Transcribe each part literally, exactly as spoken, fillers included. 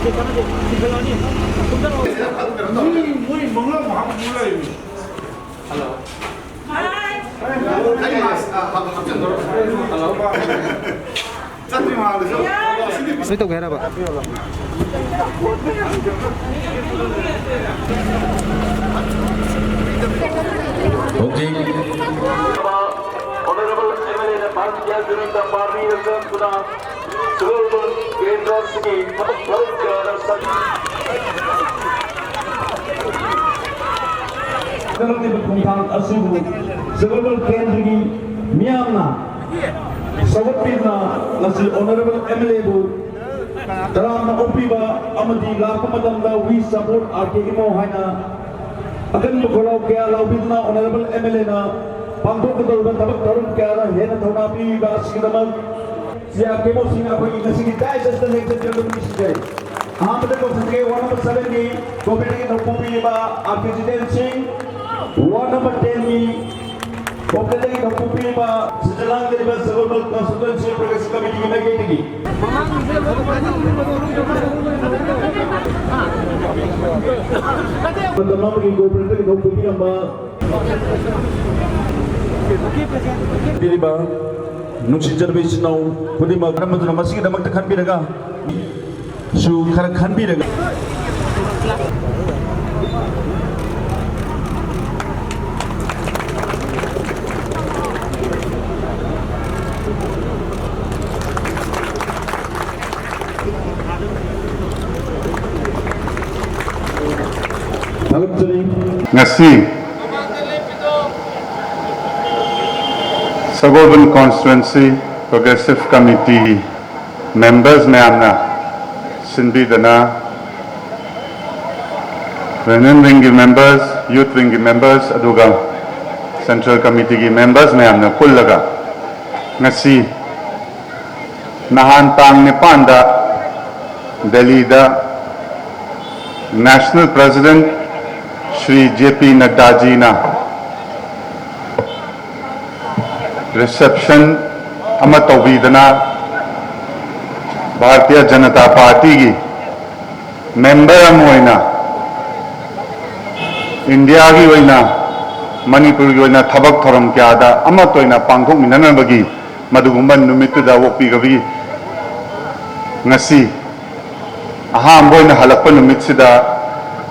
ꯀꯃꯥꯏ ꯇꯧꯒꯦ ꯍꯥꯏꯔꯕ? ꯍꯧꯖꯤꯛ Honorable M L A ꯅ ꯚꯥꯔꯇꯤꯌ ꯖꯅꯇꯥ ꯄꯥꯔꯇꯤꯅ ꯆꯪꯗꯨꯅ ꯁꯒꯣꯜꯕꯟ ꯀꯦꯟꯗ꯭ꯔ ꯑꯁꯤꯒꯤ ꯊꯕꯛ ꯊꯧꯔꯝ ꯀꯌꯥꯗ ꯁꯛ ꯆꯠꯂꯛꯂꯤꯕ ꯈꯣꯡꯊꯥꯡ ꯑꯁꯤꯕꯨ ꯁꯒꯣꯜꯕꯟ ꯀꯦꯟꯗ꯭ꯔꯒꯤ ꯃꯤꯌꯥꯝꯅ ꯁꯧꯒꯠꯄꯤꯗꯨꯅ ꯉꯁꯤ Honorable M L A ꯕꯨ ꯇꯔꯥꯝꯅ ꯑꯣꯛꯄꯤꯕ ꯑꯃꯗꯤ ꯂꯥꯛꯄ ꯃꯇꯝꯗ "We support R K Imo" ꯍꯥꯏꯅ ꯑꯀꯟꯕ ꯈꯣꯜꯂꯥꯎ ꯀꯌꯥ ꯂꯥꯎꯕꯤꯗꯨꯅ Honorable M L A ꯅ ꯄꯥꯡꯊꯣꯛꯀꯗꯧꯔꯤꯕ ꯊꯕꯛ ꯊꯧꯔꯝ ꯀꯌꯥꯗ ꯍꯦꯟꯅ ꯊꯧꯅꯥ ꯄꯤꯕꯤꯕ ꯑꯁꯤꯒꯤꯗꯃꯛ ꯁꯤ ꯑꯥꯔ ꯀꯦ ꯏꯃꯣꯁꯤꯡ ꯑꯩꯈꯣꯏꯒꯤ ꯉꯁꯤꯒꯤ ꯗꯥꯏꯁ ꯑꯁꯤꯗ ꯂꯦꯡꯖꯟ ꯂꯦꯡꯖꯟ ꯅꯤꯡꯁꯤꯡꯖꯔꯤ꯫ ꯑꯍꯥꯟꯕꯗ ꯀꯧꯁꯤꯟꯖꯒꯦ ꯋꯥꯔꯗ ꯅꯝꯕꯔ ꯁꯚꯦꯟꯒꯤ ꯀꯣꯄꯔꯦꯇꯤꯚ ꯊꯧꯄꯨ ꯄꯤꯔꯤꯕ ꯑꯥꯔ ꯀꯦ ꯖꯤꯇꯦꯟ ꯁꯤꯡ, ꯋꯥꯔꯗ ꯅꯝꯕꯔ ꯇꯦꯟꯒꯤ ꯀꯣꯄꯔꯦꯇꯤꯚ ꯊꯧꯄꯨ ꯄꯤꯔꯤꯕ ꯁꯤꯖꯂꯥꯡꯗ ꯂꯩꯕ ꯁꯒꯣꯜꯕꯟ ꯀꯟꯁꯇꯤꯇ꯭ꯋꯦꯟꯁꯤ ꯄ꯭ꯔꯣꯒ꯭ꯔꯦꯁꯤꯚ ꯀꯃꯤꯇꯤꯒꯤ ꯃꯥꯏꯀꯩꯗꯒꯤ ꯃꯇꯝ ꯑꯃꯒꯤ ꯀꯣꯄꯔꯦꯇꯤꯚ ꯊꯧꯄꯨ ꯄꯤꯔꯝꯕ ꯄꯤꯔꯤꯕ ꯅꯨꯡꯁꯤꯖꯔꯕ ꯏꯆꯤꯟ ꯏꯅꯥꯎ ꯈꯨꯗꯤꯡꯃꯛ, ꯃꯔꯝ ꯑꯗꯨꯅ ꯃꯁꯤꯒꯤꯗꯃꯛꯇ ꯈꯟꯕꯤꯔꯒ ꯁꯨ ꯈꯔ ꯈꯟꯕꯤꯔꯒ꯫ ꯊꯥꯒꯠꯆꯔꯤ꯫ ꯉꯁꯤ ꯁꯒꯣꯜꯕꯟ Constituency Progressive Committee members ꯃꯌꯥꯝꯅ ꯁꯤꯟꯕꯤꯗꯅ Women Wing ꯒꯤ members, Youth Wing ꯒꯤ members, ꯑꯗꯨꯒ Central Committee ꯒꯤ members ꯃꯌꯥꯝꯅ ꯄꯨꯜꯂꯒ ꯉꯁꯤ ꯅꯍꯥꯟ ꯇꯥꯡ ꯅꯤꯄꯥꯟꯗ ꯗꯦꯜꯂꯤꯗ National President ꯁ꯭ꯔꯤ ꯖꯦ ꯄꯤ ꯅꯗ꯭ꯗꯥꯖꯤꯅ reception ꯑꯃ ꯇꯧꯕꯤꯗꯅ ꯚꯥꯔꯇꯤꯌ ꯖꯅꯇꯥ ꯄꯥꯔꯇꯤꯒꯤ ꯃꯦꯝꯕꯔ ꯑꯃ ꯑꯣꯏꯅ ꯏꯟꯗꯤꯌꯥꯒꯤ ꯑꯣꯏꯅ, ꯃꯅꯤꯄꯨꯔꯒꯤ ꯑꯣꯏꯅ ꯊꯕꯛ ꯊꯧꯔꯝ ꯀꯌꯥꯗ ꯑꯃꯠꯇ ꯑꯣꯏꯅ ꯄꯥꯡꯊꯣꯛꯃꯤꯟꯅꯅꯕꯒꯤ ꯃꯗꯨꯒꯨꯝꯕ ꯅꯨꯃꯤꯠꯇꯨꯗ ꯑꯣꯛꯄꯤꯒꯕꯤ ꯉꯁꯤ ꯑꯍꯥꯟꯕ ꯑꯣꯏꯅ ꯍꯜꯂꯛꯄ ꯅꯨꯃꯤꯠꯁꯤꯗ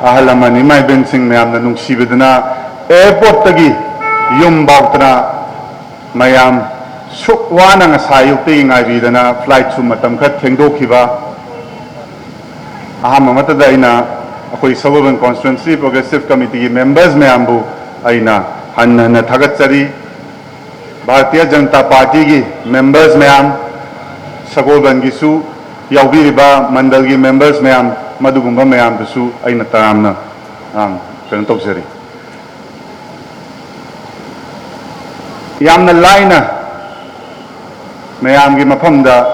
ꯑꯍꯜ ꯂꯃꯟ ꯏꯃꯥ ꯏꯕꯦꯟꯁꯤꯡ ꯃꯌꯥꯝꯅ ꯅꯨꯡꯁꯤꯕꯤꯗꯨꯅ ꯑꯦꯌꯔꯄꯣꯔꯠꯇꯒꯤ ꯌꯨꯝ ꯐꯥꯎꯇꯅ ꯃꯌꯥꯝ ꯁꯨꯛ ꯋꯥꯅ ꯉꯁꯥꯏ ꯑꯌꯨꯛꯇꯒꯤ ꯉꯥꯏꯕꯤꯗꯅ ꯐ꯭ꯂꯥꯏꯠꯁꯨ ꯃꯇꯝ ꯈꯔ ꯊꯦꯡꯗꯣꯛꯈꯤꯕ꯫ ꯑꯍꯥꯟꯕ ꯃꯛꯇꯗ ꯑꯩꯅ ꯑꯩꯈꯣꯏ ꯁꯒꯣꯜꯕꯟ ꯀꯣꯟꯁꯇꯤꯇ꯭ꯋꯦꯟꯁꯤ ꯄ꯭ꯔꯣꯒ꯭ꯔꯦꯁꯤꯞ ꯀꯃꯤꯇꯤꯒꯤ ꯃꯦꯝꯕꯔꯁ ꯃꯌꯥꯝꯕꯨ ꯑꯩꯅ ꯍꯟꯅ ꯍꯟꯅ ꯊꯥꯒꯠꯆꯔꯤ꯫ ꯚꯥꯔꯇꯤꯌ ꯖꯅꯇꯥ ꯄꯥꯔꯇꯤꯒꯤ ꯃꯦꯝꯕꯔꯁ ꯃꯌꯥꯝ, ꯁꯒꯣꯜꯕꯟꯒꯤꯁꯨ ꯌꯥꯎꯕꯤꯔꯤꯕ ꯃꯟꯗꯜꯒꯤ ꯃꯦꯝꯕꯔꯁ ꯃꯌꯥꯝ, ꯃꯗꯨꯒꯨꯝꯕ ꯃꯌꯥꯝꯗꯨꯁꯨ ꯑꯩꯅ ꯇꯔꯥꯝꯅ, ꯑꯝ, ꯀꯩꯅꯣ ꯇꯧꯖꯔꯤ꯫ ꯌꯥꯝꯅ ꯂꯥꯏꯅ ꯃꯌꯥꯝꯒꯤ ꯃꯐꯝꯗ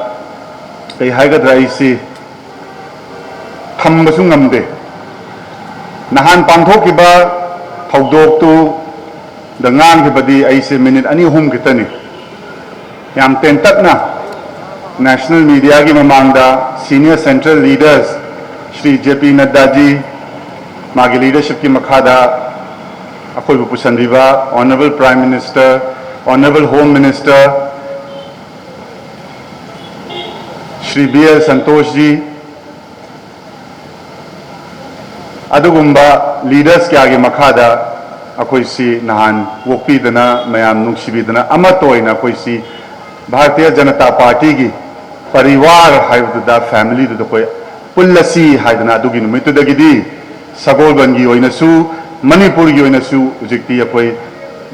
ꯀꯩ ꯍꯥꯏꯒꯗ꯭ꯔꯥ, ꯑꯩꯁꯤ ꯊꯝꯕꯁꯨ ꯉꯝꯗꯦ꯫ ꯅꯍꯥꯟ ꯄꯥꯡꯊꯣꯛꯈꯤꯕ ꯊꯧꯗꯣꯛꯇꯨꯗ ꯉꯥꯡꯈꯤꯕꯗꯤ ꯑꯩꯁꯦ ꯃꯤꯅꯤꯠ ꯑꯅꯤ ꯑꯍꯨꯝ ꯈꯛꯇꯅꯤ꯫ ꯌꯥꯝ ꯇꯦꯟꯇꯛꯅ ꯅꯦꯁꯅꯦꯜ ꯃꯤꯗꯤꯌꯥꯒꯤ ꯃꯃꯥꯡꯗ senior central leaders Shri J P ꯅꯗ꯭ꯗꯥꯖꯤ, ꯃꯥꯒꯤ ꯂꯤꯗꯔꯁꯤꯞꯀꯤ ꯃꯈꯥꯗ ꯑꯩꯈꯣꯏꯕꯨ ꯄꯨꯁꯤꯟꯕꯤꯕ honourable prime minister, honourable home minister Shri B L ꯁꯟꯇꯣꯁꯖꯤ, ꯑꯗꯨꯒꯨꯝꯕ ꯂꯤꯗꯔꯁ ꯀꯌꯥꯒꯤ ꯃꯈꯥꯗ ꯑꯩꯈꯣꯏꯁꯤ ꯅꯍꯥꯟ ꯑꯣꯛꯄꯤꯗꯅ, ꯃꯌꯥꯝ ꯅꯨꯡꯁꯤꯕꯤꯗꯅ, ꯑꯃꯠꯇ ꯑꯣꯏꯅ ꯑꯩꯈꯣꯏꯁꯤ ꯚꯥꯔꯇꯤꯌ ꯖꯅꯇꯥ ꯄꯥꯔꯇꯤꯒꯤ ꯄꯔꯤꯋꯥꯔ ꯍꯥꯏꯕꯗꯨꯗ, ꯐꯦꯃꯤꯂꯤꯗꯨꯗ ꯑꯩꯈꯣꯏ ꯄꯨꯜꯂꯁꯤ ꯍꯥꯏꯗꯅ, ꯑꯗꯨꯒꯤ ꯅꯨꯃꯤꯠꯇꯨꯗꯒꯤꯗꯤ ꯁꯒꯣꯜꯕꯟꯒꯤ ꯑꯣꯏꯅꯁꯨ, ꯃꯅꯤꯄꯨꯔꯒꯤ ꯑꯣꯏꯅꯁꯨ ꯍꯧꯖꯤꯛꯇꯤ ꯑꯩꯈꯣꯏ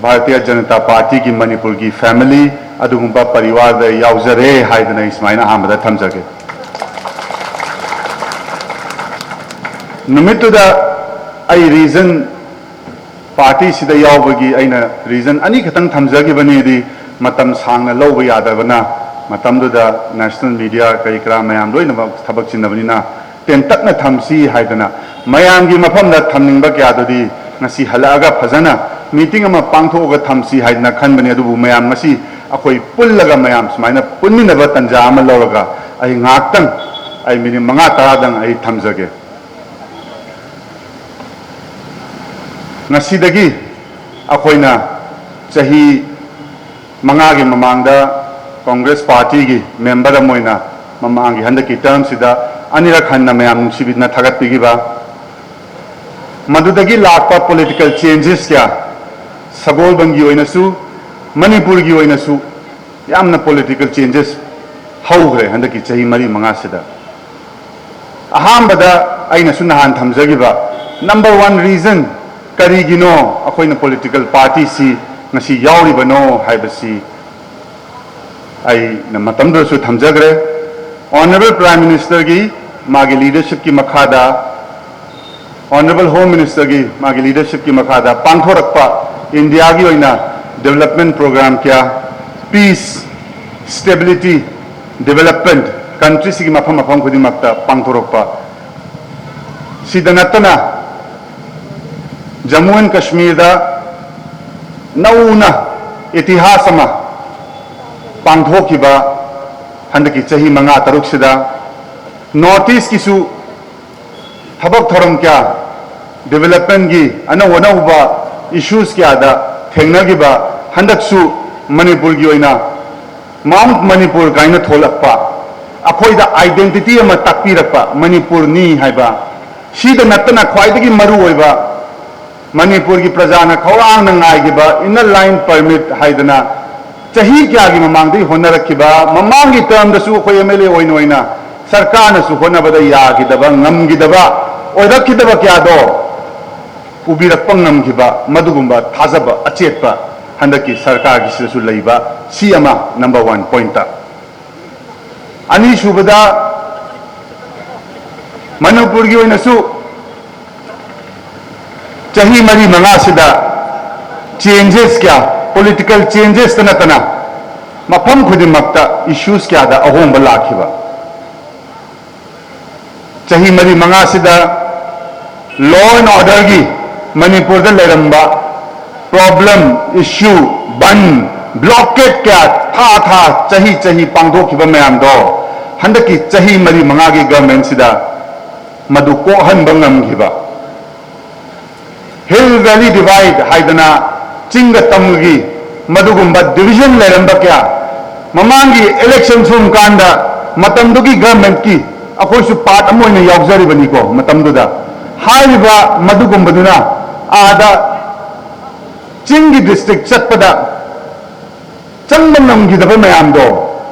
ꯚꯥꯔꯇꯤꯌ ꯖꯅꯇꯥ ꯄꯥꯔꯇꯤꯒꯤ ꯃꯅꯤꯄꯨꯔꯒꯤ ꯐꯦꯃꯤꯂꯤ, ꯑꯗꯨꯒꯨꯝꯕ ꯄꯔꯤꯋꯥꯔꯗ ꯌꯥꯎꯖꯔꯦ ꯍꯥꯏꯗꯅ ꯑꯩ ꯁꯨꯃꯥꯏꯅ ꯑꯍꯥꯟꯕꯗ ꯊꯝꯖꯒꯦ꯫ ꯅꯨꯃꯤꯠꯇꯨꯗ ꯑꯩ ꯔꯤꯖꯟ, ꯄꯥꯔꯇꯤꯁꯤꯗ ꯌꯥꯎꯕꯒꯤ ꯑꯩꯅ ꯔꯤꯖꯟ ꯑꯅꯤꯈꯛꯇꯪ ꯊꯝꯖꯈꯤꯕꯅꯤꯗꯤ, ꯃꯇꯝ ꯁꯥꯡꯅ ꯂꯧꯕ ꯌꯥꯗꯕꯅ, ꯃꯇꯝꯗꯨꯗ ꯅꯦꯁꯅꯦꯜ ꯃꯤꯗꯤꯌꯥ ꯀꯔꯤ ꯀꯔꯥ ꯃꯌꯥꯝ ꯂꯣꯏꯅꯃꯛ ꯊꯕꯛ ꯆꯤꯟꯅꯕꯅꯤꯅ, ꯇꯦꯟꯇꯛꯅ ꯊꯝꯁꯤ ꯍꯥꯏꯗꯅ, ꯃꯌꯥꯝꯒꯤ ꯃꯐꯝꯗ ꯊꯝꯅꯤꯡꯕ ꯀꯌꯥꯗꯨꯗꯤ ꯉꯁꯤ ꯍꯜꯂꯛꯑꯒ ꯐꯖꯅ ꯃꯤꯇꯤꯡ ꯑꯃ ꯄꯥꯡꯊꯣꯛꯑꯒ ꯊꯝꯁꯤ ꯍꯥꯏꯗꯅ ꯈꯟꯕꯅꯤ꯫ ꯑꯗꯨꯕꯨ ꯃꯌꯥꯝ ꯉꯁꯤ ꯑꯩꯈꯣꯏ ꯄꯨꯜꯂꯒ ꯃꯌꯥꯝ ꯁꯨꯃꯥꯏꯅ ꯄꯨꯟꯃꯤꯟꯅꯕ ꯇꯟꯖꯥ ꯑꯃ ꯂꯧꯔꯒ, ꯑꯩ ꯉꯥꯏꯍꯥꯛꯇꯪ, ꯑꯩ ꯃꯤꯅꯤꯠ ꯃꯉꯥ ꯇꯔꯥꯗꯪ ꯑꯩ ꯊꯝꯖꯒꯦ꯫ ꯉꯁꯤꯗꯒꯤ ꯑꯩꯈꯣꯏꯅ ꯆꯍꯤ ꯃꯉꯥꯒꯤ ꯃꯃꯥꯡꯗ ꯀꯣꯡꯒ꯭ꯔꯦꯁ ꯄꯥꯔꯇꯤꯒꯤ ꯃꯦꯝꯕꯔ ꯑꯃ ꯑꯣꯏꯅ ꯃꯃꯥꯡꯒꯤ ꯍꯟꯗꯛꯀꯤ ꯇꯔꯝꯁꯤꯗ ꯑꯅꯤꯔꯛ ꯍꯟꯅ ꯃꯌꯥꯝ ꯅꯨꯡꯁꯤꯕꯤꯗꯨꯅ ꯊꯥꯒꯠꯄꯤꯈꯤꯕ, ꯃꯗꯨꯗꯒꯤ ꯂꯥꯛꯄ ꯄꯣꯂꯤꯇꯤꯀꯦꯜ ꯆꯦꯟꯖꯦꯁ ꯀꯌꯥ, ꯁꯒꯣꯜꯕꯟꯒꯤ ꯑꯣꯏꯅꯁꯨ, ꯃꯅꯤꯄꯨꯔꯒꯤ ꯑꯣꯏꯅꯁꯨ ꯌꯥꯝꯅ ꯄꯣꯂꯤꯇꯤꯀꯦꯜ ꯆꯦꯟꯖꯦꯁ ꯍꯧꯈ꯭ꯔꯦ ꯍꯟꯗꯛꯀꯤ ꯆꯍꯤ ꯃꯔꯤ ꯃꯉꯥꯁꯤꯗ꯫ ꯑꯍꯥꯟꯕꯗ ꯑꯩꯅꯁꯨ ꯅꯍꯥꯟ ꯊꯝꯖꯈꯤꯕ number one reason, ꯀꯔꯤꯒꯤꯅꯣ ꯑꯩꯈꯣꯏꯅ ꯄꯣꯂꯤꯇꯤꯀꯦꯜ ꯄꯥꯔꯇꯤꯁꯤ ꯉꯁꯤ ꯌꯥꯎꯔꯤꯕꯅꯣ ꯍꯥꯏꯕꯁꯤ ꯑꯩꯅ ꯃꯇꯝꯗꯨꯗꯁꯨ ꯊꯝꯖꯈ꯭ꯔꯦ꯫ ꯑꯣꯅꯔꯦꯕꯜ ꯄ꯭ꯔꯥꯏꯝ ꯃꯤꯅꯤꯁꯇꯔꯒꯤ ꯃꯥꯒꯤ ꯂꯤꯗꯔꯁꯤꯞꯀꯤ ꯃꯈꯥꯗ, ꯑꯣꯅꯔꯦꯕꯜ ꯍꯣꯝ ꯃꯤꯅꯤꯁꯇꯔꯒꯤ ꯃꯥꯒꯤ ꯂꯤꯗꯔꯁꯤꯞꯀꯤ ꯃꯈꯥꯗ ꯄꯥꯡꯊꯣꯔꯛꯄ ꯏꯟꯗꯤꯌꯥꯒꯤ ꯑꯣꯏꯅ ꯗꯦꯕꯂꯞꯃꯦꯟ ꯄ꯭ꯔꯣꯒ꯭ꯔꯥꯝ ꯀꯌꯥ, ꯄꯤꯁ, ꯁ꯭ꯇꯦꯕꯤꯂꯤꯇꯤ, ꯗꯦꯕꯂꯞꯃꯦꯟ, ꯀꯟꯇ꯭ꯔꯤꯁꯤꯒꯤ ꯃꯐꯝ ꯃꯐꯝ ꯈꯨꯗꯤꯡꯃꯛꯇ ꯄꯥꯡꯊꯣꯔꯛꯄ, ꯁꯤꯗ ꯅꯠꯇꯅ ꯖꯃꯨ ꯑꯦꯟ ꯀꯥꯁꯃꯤꯔꯗ ꯅꯧꯅ ꯏꯇꯤꯍꯥꯁ ꯑꯃ ꯄꯥꯡꯊꯣꯛꯈꯤꯕ ꯍꯟꯗꯛꯀꯤ ꯆꯍꯤ ꯃꯉꯥ ꯇꯔꯨꯛꯁꯤꯗ ꯅꯣꯔꯠ ꯏꯁꯀꯤꯁꯨ ꯊꯕꯛ ꯊꯧꯔꯝ ꯀꯌꯥ, ꯗꯤꯕꯦꯂꯞꯃꯦꯟꯒꯤ ꯑꯅꯧ ꯑꯅꯧꯕ ꯏꯁꯨꯁ ꯀꯌꯥꯗ ꯊꯦꯡꯅꯈꯤꯕ, ꯍꯟꯗꯛꯁꯨ ꯃꯅꯤꯄꯨꯔꯒꯤ ꯑꯣꯏꯅ ꯃꯥꯎꯟꯠ ꯃꯅꯤꯄꯨꯔ ꯀꯥꯏꯅ ꯊꯣꯛꯂꯛꯄ, ꯑꯩꯈꯣꯏꯗ ꯑꯥꯏꯗꯦꯟꯇꯤꯇꯤ ꯑꯃ ꯇꯥꯛꯄꯤꯔꯛꯄ ꯃꯅꯤꯄꯨꯔꯅꯤ ꯍꯥꯏꯕ, ꯁꯤꯗ ꯅꯠꯇꯅ ꯈ꯭ꯋꯥꯏꯗꯒꯤ ꯃꯔꯨ ꯑꯣꯏꯕ ꯃꯅꯤꯄꯨꯔꯒꯤ ꯄ꯭ꯔꯖꯥꯅ ꯈꯧꯔꯥꯡꯅ ꯉꯥꯏꯈꯤꯕ ꯏꯟꯅꯔ ꯂꯥꯏꯟ ꯄꯔꯃꯤꯠ ꯍꯥꯏꯗꯅ ꯆꯍꯤ ꯀꯌꯥꯒꯤ ꯃꯃꯥꯡꯗꯒꯤ ꯍꯣꯠꯅꯔꯛꯈꯤꯕ, ꯃꯃꯥꯡꯒꯤ ꯇꯔꯝꯗꯁꯨ ꯑꯩꯈꯣꯏ ꯑꯦꯝ ꯑꯦꯜ ꯑꯦ ꯑꯣꯏꯅ ꯑꯣꯏꯅ ꯁꯔꯀꯥꯔꯅꯁꯨ ꯍꯣꯠꯅꯕꯗ ꯌꯥꯈꯤꯗꯕ, ꯉꯝꯈꯤꯗꯕ, ꯑꯣꯏꯔꯛꯈꯤꯗꯕ ꯀꯌꯥꯗꯣ ꯄꯨꯕꯤꯔꯛꯄ ꯉꯝꯈꯤꯕ, ꯃꯗꯨꯒꯨꯝꯕ ꯊꯥꯖꯕ ꯑꯆꯦꯠꯄ ꯍꯟꯗꯛꯀꯤ ꯁꯔꯀꯥꯔꯒꯤꯁꯤꯗꯁꯨ ꯂꯩꯕ, ꯁꯤ ꯑꯃ number one point꯫ ꯑꯅꯤꯁꯨꯕꯗ, ꯃꯅꯤꯄꯨꯔꯒꯤ ꯑꯣꯏꯅꯁꯨ ꯆꯍꯤ ꯃꯔꯤ ꯃꯉꯥꯁꯤꯗ ꯆꯦꯟꯖꯦꯁ ꯀꯌꯥ, ꯄꯣꯂꯤꯇꯤꯀꯦꯜ ꯆꯦꯟꯖꯦꯁꯇ ꯅꯠꯇꯅ ꯃꯐꯝ ꯈꯨꯗꯤꯡꯃꯛꯇ ꯏꯁꯨꯁ ꯀꯌꯥꯗ ꯑꯍꯣꯡꯕ ꯂꯥꯛꯈꯤꯕ꯫ ꯆꯍꯤ ꯃꯔꯤ ꯃꯉꯥꯁꯤꯗ law and orderꯒꯤ ꯃꯅꯤꯄꯨꯔꯗ ꯂꯩꯔꯝꯕ problem, issue, ꯕꯟ, blockade ꯀꯌꯥ ꯊꯥ ꯊꯥ, ꯆꯍꯤ ꯆꯍꯤ ꯄꯥꯡꯊꯣꯛꯈꯤꯕ ꯃꯌꯥꯝꯗꯣ ꯍꯟꯗꯛꯀꯤ ꯆꯍꯤ ꯃꯔꯤ ꯃꯉꯥꯒꯤ ꯒꯚꯔꯟꯃꯦꯟꯠꯁꯤꯗ ꯃꯗꯨ ꯀꯣꯛꯍꯟꯕ ꯉꯝꯈꯤꯕ꯫ Hill Valley Divide ꯍꯥꯏꯗꯅ ꯆꯤꯡꯒ ꯇꯝꯒꯤ ꯃꯗꯨꯒꯨꯝꯕ division ꯂꯩꯔꯝꯕ ꯀꯌꯥ, ꯃꯃꯥꯡꯒꯤ election ꯁꯨꯝ ꯀꯥꯟꯗ ꯃꯇꯝꯗꯨꯒꯤ governmentꯀꯤ ꯑꯩꯈꯣꯏꯁꯨ part ꯑꯃ ꯑꯣꯏꯅ ꯌꯥꯎꯖꯔꯤꯕꯅꯤꯀꯣ꯫ ꯃꯇꯝꯗꯨꯗ ꯍꯥꯏꯔꯤꯕ ꯃꯗꯨꯒꯨꯝꯕꯗꯨꯅ ꯑꯥꯗ ꯆꯤꯡꯒꯤ district ꯆꯠꯄꯗ ꯆꯪꯕ ꯉꯝꯈꯤꯗꯕ ꯃꯌꯥꯝꯗꯣ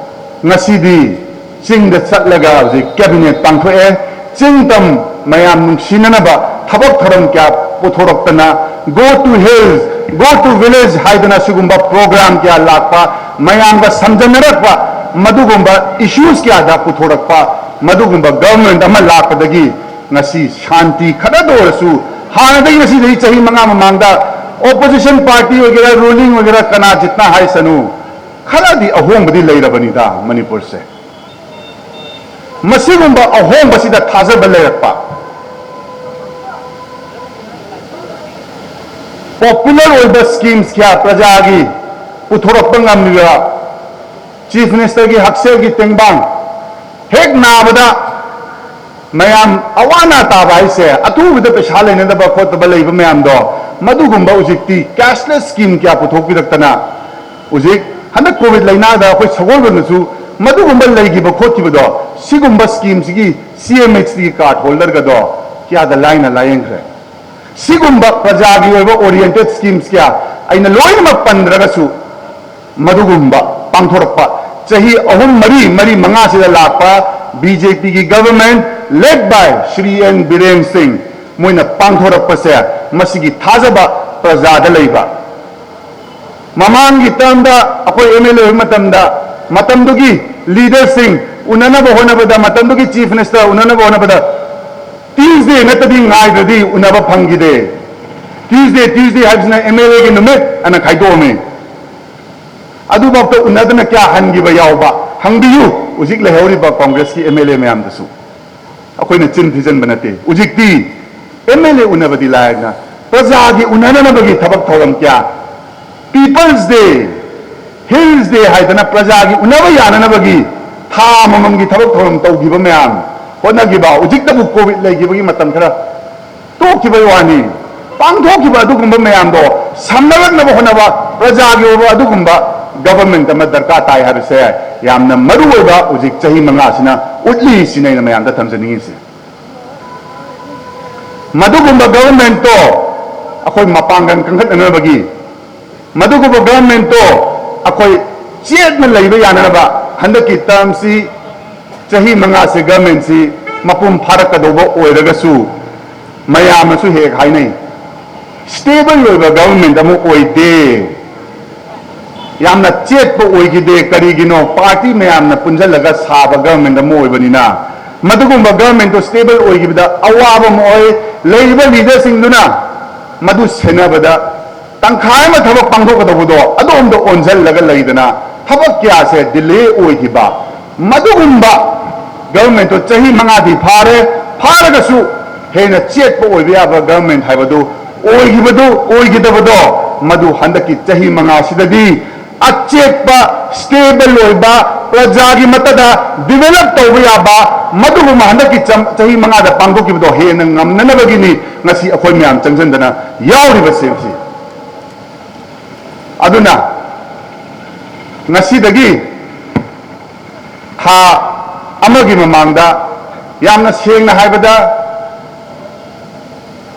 ꯉꯁꯤꯗꯤ ꯆꯤꯡꯗ ꯆꯠꯂꯒ ꯍꯧꯖꯤꯛ cabinet ꯄꯥꯡꯊꯣꯛꯑꯦ꯫ ꯆꯤꯡ ꯇꯝ ꯃꯌꯥꯝ ꯅꯨꯡꯁꯤꯅꯅꯕ ꯊꯕꯛ ꯊꯧꯔꯝ ꯀꯌꯥ ꯄꯨꯊꯣꯔꯛꯇꯅ, Go to Hills, Go to Village ꯍꯥꯏꯗꯅ ꯁꯤꯒꯨꯝꯕ program ꯀꯌꯥ ꯂꯥꯛꯄ, ꯃꯌꯥꯝꯒ ꯁꯝꯖꯟꯅꯔꯛꯄ, ꯃꯗꯨꯒꯨꯝꯕ issues ꯀꯌꯥꯗ ꯄꯨꯊꯣꯔꯛꯄ ꯃꯗꯨꯒꯨꯝꯕ government ꯑꯃ ꯂꯥꯛꯄꯗꯒꯤ ꯉꯁꯤ ꯁꯥꯟꯇꯤ ꯈꯔꯗ ꯑꯣꯏꯔꯁꯨ, ꯍꯥꯟꯅꯗꯒꯤ ꯉꯁꯤꯗꯒꯤ ꯆꯍꯤ ꯃꯉꯥ ꯃꯃꯥꯡꯗ opposition party ꯑꯣꯏꯒꯦꯔꯥ, ruling ꯑꯣꯏꯒꯦꯔꯥ, ꯀꯅꯥ ꯖꯤꯠꯅ ꯍꯥꯏꯁꯅꯨ, ꯈꯔꯗꯤ ꯑꯍꯣꯡꯕꯗꯤ ꯂꯩꯔꯕꯅꯤꯗ ꯃꯅꯤꯄꯨꯔꯁꯦ꯫ ꯃꯁꯤꯒꯨꯝꯕ ꯑꯍꯣꯡꯕꯁꯤꯗ ꯊꯥꯖꯕ ꯂꯩꯔꯛꯄ, popular ꯑꯣꯏꯕ schemes ꯀꯌꯥ ꯄ꯭ꯔꯖꯥꯒꯤ ꯄꯨꯊꯣꯔꯛꯄ ꯉꯝꯂꯤꯕ, Chief Ministerꯒꯤ ꯍꯛꯁꯦꯜꯒꯤ ꯇꯦꯡꯕꯥꯡ ꯍꯦꯛ ꯅꯥꯕꯗ ꯃꯌꯥꯝ ꯑꯋꯥ ꯑꯅꯥ ꯇꯥꯕ ꯍꯥꯏꯁꯦ, ꯑꯊꯨꯕꯗ ꯄꯩꯁꯥ ꯂꯩꯅꯗꯕ ꯈꯣꯠꯇꯕ ꯂꯩꯕ ꯃꯌꯥꯝꯗꯣ, ꯃꯗꯨꯒꯨꯝꯕ ꯍꯧꯖꯤꯛꯇꯤ cashless scheme ꯀꯌꯥ ꯄꯨꯊꯣꯛꯄꯤꯔꯛꯇꯅ, ꯍꯧꯖꯤꯛ ꯍꯟꯗꯛ COVID ꯂꯥꯏꯅꯥꯗ ꯑꯩꯈꯣꯏ ꯁꯒꯣꯜꯕꯟꯗꯁꯨ ꯃꯗꯨꯒꯨꯝꯕ ꯂꯩꯈꯤꯕ ꯈꯣꯠꯈꯤꯕꯗꯣ, ꯁꯤꯒꯨꯝꯕ schemeꯁꯤꯒꯤ C M H T card holderꯒꯗꯣ ꯀꯌꯥꯗ ꯂꯥꯏꯅ ꯂꯥꯏꯌꯦꯡꯈ꯭ꯔꯦ꯫ ꯁꯤꯒꯨꯝꯕ ꯄ꯭ꯔꯖꯥꯒꯤ ꯑꯣꯏꯕ oriented schemes ꯀꯌꯥ ꯑꯩꯅ ꯂꯣꯏꯅꯃꯛ ꯄꯟꯗ꯭ꯔꯒꯁꯨ, ꯃꯗꯨꯒꯨꯝꯕ ꯄꯥꯡꯊꯣꯔꯛꯄ, ꯆꯍꯤ ꯑꯍꯨꯝ, ꯃꯔꯤ, ꯃꯔꯤ, ꯃꯉꯥꯁꯤꯗ ꯂꯥꯛꯄ BJPꯒꯤ government led by Shri N Biren ꯁꯤꯡ, ꯃꯣꯏꯅ ꯄꯥꯡꯊꯣꯔꯛꯄꯁꯦ, ꯃꯁꯤꯒꯤ ꯊꯥꯖꯕ ꯄ꯭ꯔꯖꯥꯗ ꯂꯩꯕ꯫ ꯃꯃꯥꯡꯒꯤ termꯗ ꯑꯩꯈꯣꯏ M L A ꯑꯣꯏꯕ ꯃꯇꯝꯗ, ꯃꯇꯝꯗꯨꯒꯤ leaderꯁꯤꯡ ꯎꯅꯅꯕ ꯍꯣꯠꯅꯕꯗ, ꯃꯇꯝꯗꯨꯒꯤ Chief Minister ꯎꯅꯅꯕ ꯍꯣꯠꯅꯕꯗ, Tuesday ꯅꯠꯇꯗꯤ ꯉꯥꯏꯗ꯭ꯔꯗꯤ ꯎꯅꯕ ꯐꯪꯈꯤꯗꯦ꯫ Tuesday, Tuesday ꯍꯥꯏꯕꯁꯤꯅ M L Aꯒꯤ ꯅꯨꯃꯤꯠ ꯑꯅ ꯈꯥꯏꯗꯣꯛꯑꯝꯃꯤ꯫ ꯑꯗꯨꯐꯥꯎꯗ ꯎꯅꯗꯅ ꯀꯌꯥ ꯍꯟꯈꯤꯕ ꯌꯥꯎꯕ, ꯍꯪꯕꯤꯌꯨ ꯍꯧꯖꯤꯛ ꯂꯩꯍꯧꯔꯤꯕ Congressꯀꯤ M L A ꯃꯌꯥꯝꯗꯁꯨ꯫ ꯑꯩꯈꯣꯏꯅ ꯆꯤꯟ ꯊꯤꯖꯤꯟꯕ ꯅꯠꯇꯦ꯫ ꯍꯧꯖꯤꯛꯇꯤ M L A ꯎꯅꯕꯗꯤ ꯂꯥꯏꯔꯗꯅ, ꯄ꯭ꯔꯖꯥꯒꯤ ꯎꯅꯅꯅꯕꯒꯤ ꯊꯕꯛ ꯊꯧꯔꯝ ꯀꯌꯥ, People's Day, Hills Day ꯍꯥꯏꯗꯅ ꯄ꯭ꯔꯖꯥꯒꯤ ꯎꯅꯕ ꯌꯥꯅꯅꯕꯒꯤ ꯊꯥ ꯑꯃꯃꯝꯒꯤ ꯊꯕꯛ ꯊꯧꯔꯝ ꯇꯧꯈꯤꯕ ꯃꯌꯥꯝ, ꯍꯣꯠꯅꯈꯤꯕ, ꯍꯧꯖꯤꯛꯇꯕꯨ COVID ꯂꯩꯈꯤꯕꯒꯤ ꯃꯇꯝ ꯈꯔ ꯇꯣꯛꯈꯤꯕꯒꯤ ꯋꯥꯅꯤ꯫ ꯄꯥꯡꯊꯣꯛꯈꯤꯕ ꯑꯗꯨꯒꯨꯝꯕ ꯃꯌꯥꯝꯗꯣ ꯁꯝꯅꯔꯛꯅꯕ ꯍꯣꯠꯅꯕ ꯄ꯭ꯔꯖꯥꯒꯤ ꯑꯣꯏꯕ ꯑꯗꯨꯒꯨꯝꯕ government ꯑꯃ ꯗꯔꯀꯥꯔ ꯇꯥꯏ ꯍꯥꯏꯕꯁꯦ ꯌꯥꯝꯅ ꯃꯔꯨ ꯑꯣꯏꯕ ꯍꯧꯖꯤꯛ ꯆꯍꯤ ꯃꯉꯥꯁꯤꯅ ꯎꯠꯂꯤ ꯁꯤꯅ ꯑꯩꯅ ꯃꯌꯥꯝꯗ ꯊꯝꯖꯅꯤꯡꯉꯤꯁꯦ꯫ ꯃꯗꯨꯒꯨꯝꯕ government ꯇꯣ ꯑꯩꯈꯣꯏ ꯃꯄꯥꯡꯒꯜ ꯀꯟꯈꯠꯅꯅꯕꯒꯤ, ꯃꯗꯨꯒꯨꯝꯕ government ꯇꯣ ꯑꯩꯈꯣꯏ ꯆꯦꯠꯅ ꯂꯩꯕ ꯌꯥꯅꯅꯕ ꯍꯟꯗꯛꯀꯤ term ꯁꯤ, ꯆꯍꯤ ꯃꯉꯥꯁꯦ government ꯁꯤ ꯃꯄꯨꯡ ꯐꯥꯔꯛꯀꯗꯧꯕ ꯑꯣꯏꯔꯒꯁꯨ, ꯃꯌꯥꯝꯅꯁꯨ ꯍꯦꯛ ꯍꯥꯏꯅꯩ, stable ꯑꯣꯏꯕ government ꯑꯃ ꯑꯣꯏꯗꯦ, ꯌꯥꯝꯅ ꯆꯦꯠꯄ ꯑꯣꯏꯈꯤꯗꯦ꯫ ꯀꯔꯤꯒꯤꯅꯣ? Party ꯃꯌꯥꯝꯅ ꯄꯨꯟꯁꯤꯜꯂꯒ ꯁꯥꯕ government ꯑꯃ ꯑꯣꯏꯕꯅꯤꯅ꯫ ꯃꯗꯨꯒꯨꯝꯕ government ꯇꯣ stable ꯑꯣꯏꯈꯤꯕꯗ ꯑꯋꯥꯕ ꯑꯃ ꯑꯣꯏ꯫ ꯂꯩꯔꯤꯕ leader ꯁꯤꯡꯗꯨꯅ ꯃꯗꯨ ꯁꯦꯟꯅꯕꯗ ꯇꯪꯈꯥꯏ ꯑꯃ ꯊꯕꯛ ꯄꯥꯡꯊꯣꯛꯀꯗꯧꯕꯗꯣ ꯑꯗꯣꯝꯗ ꯑꯣꯟꯁꯤꯜꯂꯒ ꯂꯩꯗꯅ ꯊꯕꯛ ꯀꯌꯥꯁꯦ delay ꯑꯣꯏꯈꯤꯕ, ꯃꯗꯨꯒꯨꯝꯕ government ꯇꯣ ꯆꯍꯤ ꯃꯉꯥꯗꯤ ꯐꯥꯔꯦ, ꯐꯥꯔꯒꯁꯨ ꯍꯦꯟꯅ ꯆꯦꯠꯄ ꯑꯣꯏꯕ ꯌꯥꯕ government ꯍꯥꯏꯕꯗꯨ ꯑꯣꯏꯈꯤꯕꯗꯨ, ꯑꯣꯏꯈꯤꯗꯕꯗꯣ, ꯃꯗꯨ ꯍꯟꯗꯛꯀꯤ ꯆꯍꯤ ꯃꯉꯥꯁꯤꯗꯗꯤ ꯑꯆꯦꯠꯄ, stable ꯑꯣꯏꯕ, ꯄ꯭ꯔꯖꯥꯒꯤ ꯃꯇꯗ develop ꯇꯧꯕ ꯌꯥꯕ, ꯃꯗꯨꯒꯨꯝꯕ ꯍꯟꯗꯛꯀꯤ ꯆꯝ-, ꯆꯍꯤ ꯃꯉꯥꯗ ꯄꯥꯡꯊꯣꯛꯈꯤꯕꯗꯣ ꯍꯦꯟꯅ ꯉꯝꯅꯅꯕꯒꯤꯅꯤ ꯉꯁꯤ ꯑꯩꯈꯣꯏ ꯃꯌꯥꯝ ꯆꯪꯁꯤꯟꯗꯅ ꯌꯥꯎꯔꯤꯕꯁꯦ ꯉꯁꯤ꯫ ꯑꯗꯨꯅ ꯉꯁꯤꯗꯒꯤ ꯊꯥ ꯑꯃꯒꯤ ꯃꯃꯥꯡꯗ, ꯌꯥꯝꯅ ꯁꯦꯡꯅ ꯍꯥꯏꯕꯗ,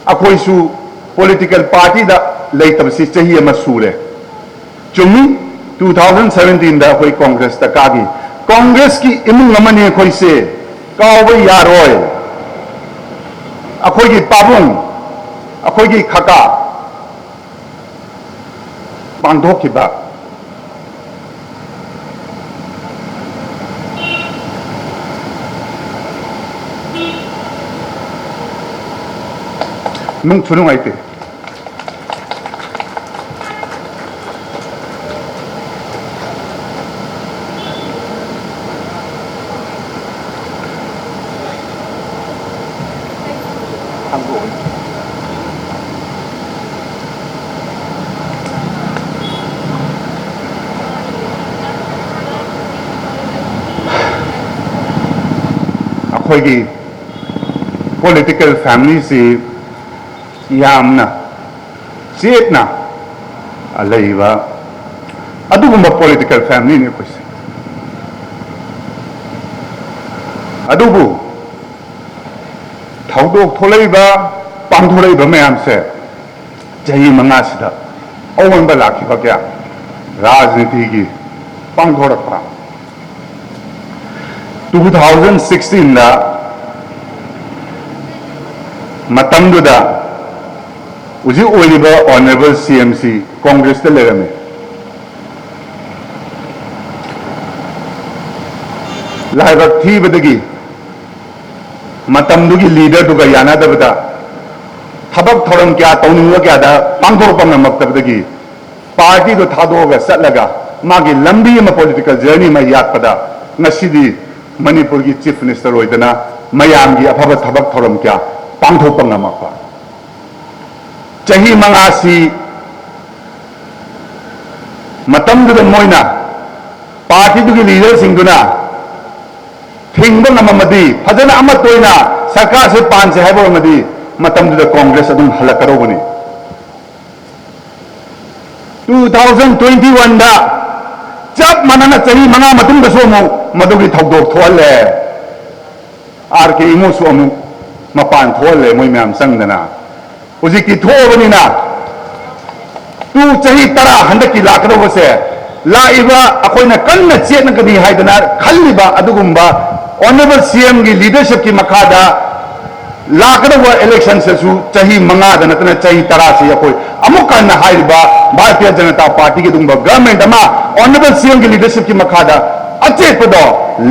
ꯑꯩꯈꯣꯏꯁꯨ political party ꯗ ꯂꯩꯇꯕꯁꯤ ꯆꯍꯤ ꯑꯃ ꯁꯨꯔꯦ꯫ ꯆꯨꯝꯃꯤ, two thousand seventeen ꯗ ꯑꯩꯈꯣꯏ Congress ꯇ ꯀꯥꯈꯤ꯫ Congress ꯀꯤ ꯏꯃꯨꯡ ꯑꯃꯅꯤ ꯑꯩꯈꯣꯏꯁꯦ, ꯀꯥꯎꯕ ꯌꯥꯔꯣꯏ꯫ ꯑꯩꯈꯣꯏꯒꯤ ꯄꯥꯕꯨꯡ, ꯑꯩꯈꯣꯏꯒꯤ ꯀꯀꯥ ꯄꯥꯡꯊꯣꯛꯈꯤꯕ ꯅꯨꯡꯁꯨ ꯅꯨꯡꯉꯥꯏꯇꯦ꯫ ꯑꯩꯈꯣꯏꯒꯤ political family ꯁꯤ ꯌꯥꯝꯅ ꯆꯦꯠꯅ ꯂꯩꯕ ꯑꯗꯨꯒꯨꯝꯕ ꯄꯣꯂꯤꯇꯤꯀꯦꯜ ꯐꯦꯃꯤꯂꯤꯅꯤ ꯑꯩꯈꯣꯏꯁꯦ꯫ ꯑꯗꯨꯕꯨ ꯊꯧꯗꯣꯛ ꯊꯣꯛꯂꯛꯏꯕ, ꯄꯥꯡꯊꯣꯔꯛꯏꯕ ꯃꯌꯥꯝꯁꯦ ꯆꯍꯤ ꯃꯉꯥꯁꯤꯗ ꯑꯑꯣꯟꯕ ꯂꯥꯛꯈꯤꯕ ꯀꯌꯥ ꯔꯥꯖꯅꯤꯇꯤꯒꯤ ꯄꯥꯡꯊꯣꯔꯛꯄ꯫ Two thousand sixteen ꯗ ꯃꯇꯝꯗꯨꯗ ꯍꯧꯖꯤꯛ ꯑꯣꯏꯔꯤꯕ ꯑꯣꯅꯔꯦꯕꯜ ꯁꯤ ꯑꯦꯝ ꯁꯤ ꯀꯣꯡꯒ꯭ꯔꯦꯁꯇ ꯂꯩꯔꯝꯃꯤ꯫ ꯂꯥꯏꯕꯛ ꯊꯤꯕꯗꯒꯤ ꯃꯇꯝꯗꯨꯒꯤ ꯂꯤꯗꯔꯗꯨꯒ ꯌꯥꯅꯗꯕꯗ ꯊꯕꯛ ꯊꯧꯔꯝ ꯀꯌꯥ ꯇꯧꯅꯤꯡꯕ ꯀꯌꯥꯗ ꯄꯥꯡꯊꯣꯛꯄ ꯉꯝꯃꯛꯇꯕꯗꯒꯤ ꯄꯥꯔꯇꯤꯗꯨ ꯊꯥꯗꯣꯛꯑꯒ ꯆꯠꯂꯒ ꯃꯥꯒꯤ ꯂꯝꯕꯤ ꯑꯃ, ꯄꯣꯂꯤꯇꯤꯀꯦꯜ ꯖꯔꯅꯤ ꯑꯃ ꯌꯥꯠꯄꯗ ꯉꯁꯤꯗꯤ ꯃꯅꯤꯄꯨꯔꯒꯤ ꯆꯤꯐ ꯃꯤꯅꯤꯁꯇꯔ ꯑꯣꯏꯗꯅ ꯃꯌꯥꯝꯒꯤ ꯑꯐꯕ ꯊꯕꯛ ꯊꯧꯔꯝ ꯀꯌꯥ ꯄꯥꯡꯊꯣꯛꯄ ꯉꯝꯃꯛꯄ꯫ ꯆꯍꯤ ꯃꯉꯥꯁꯤ ꯃꯇꯝꯗꯨꯗ ꯃꯣꯏꯅ, ꯄꯥꯔꯇꯤꯗꯨꯒꯤ ꯂꯤꯗꯔꯁꯤꯡꯗꯨꯅ ꯊꯤꯡꯕ ꯉꯝꯃꯝꯃꯗꯤ, ꯐꯖꯅ ꯑꯃꯠꯇ ꯑꯣꯏꯅ ꯁꯔꯀꯥꯔꯁꯦ ꯄꯥꯟꯁꯦ ꯍꯥꯏꯕ ꯑꯣꯏꯔꯝꯃꯗꯤ, ꯃꯇꯝꯗꯨꯗ ꯀꯣꯡꯒ꯭ꯔꯦꯁ ꯑꯗꯨꯝ ꯍꯜꯂꯛꯀꯗꯧꯕꯅꯤ꯫ Two thousand twenty one ꯗ ꯆꯞ ꯃꯥꯟꯅꯅ ꯆꯍꯤ ꯃꯉꯥ ꯃꯇꯨꯡꯗꯁꯨ ꯑꯃꯨꯛ ꯃꯗꯨꯒꯤ ꯊꯧꯗꯣꯛ ꯊꯣꯛꯍꯜꯂꯦ꯫ ꯑꯥꯔ ꯀꯦ ꯏꯃꯣꯁꯨ ꯑꯃꯨꯛ ꯃꯄꯥꯟ ꯊꯣꯛꯍꯜꯂꯦ, ꯃꯣꯏ ꯃꯌꯥꯝ ꯆꯪꯗꯅ꯫ ꯍꯧꯖꯤꯛꯇꯤ ꯊꯣꯛꯑꯕꯅꯤꯅ, ꯇꯨ ꯆꯍꯤ ꯇꯔꯥ ꯍꯟꯗꯛꯀꯤ ꯂꯥꯛꯀꯗꯧꯕꯁꯦ, ꯂꯥꯛꯏꯕ ꯑꯩꯈꯣꯏꯅ ꯀꯟꯅ ꯆꯦꯠꯅꯒꯅꯤ ꯍꯥꯏꯗꯅ ꯈꯜꯂꯤꯕ ꯑꯗꯨꯒꯨꯝꯕ ꯑꯣꯅꯔꯦꯕꯜ ꯁꯤ ꯑꯦꯝꯒꯤ ꯂꯤꯗꯔꯁꯤꯞꯀꯤ ꯃꯈꯥꯗ ꯂꯥꯛꯀꯗꯧꯕ ꯏꯂꯦꯛꯁꯟꯁꯤꯁꯨ ꯆꯍꯤ ꯃꯉꯥꯗ ꯅꯠꯇꯅ ꯆꯍꯤ ꯇꯔꯥꯁꯤ ꯑꯩꯈꯣꯏ ꯑꯃꯨꯛ ꯍꯟꯅ ꯍꯥꯏꯔꯤꯕ ꯚꯥꯔꯇꯤꯌ ꯖꯅꯇꯥ ꯄꯥꯔꯇꯤꯒꯤ ꯑꯗꯨꯒꯨꯝꯕ ꯒꯚꯔꯟꯃꯦꯟꯠ ꯑꯃ ꯑꯣꯅꯔꯦꯕꯜ ꯁꯤ ꯑꯦꯝꯒꯤ ꯂꯤꯗꯔꯁꯤꯞꯀꯤ ꯃꯈꯥꯗ ꯑꯆꯦꯠꯄꯗꯣ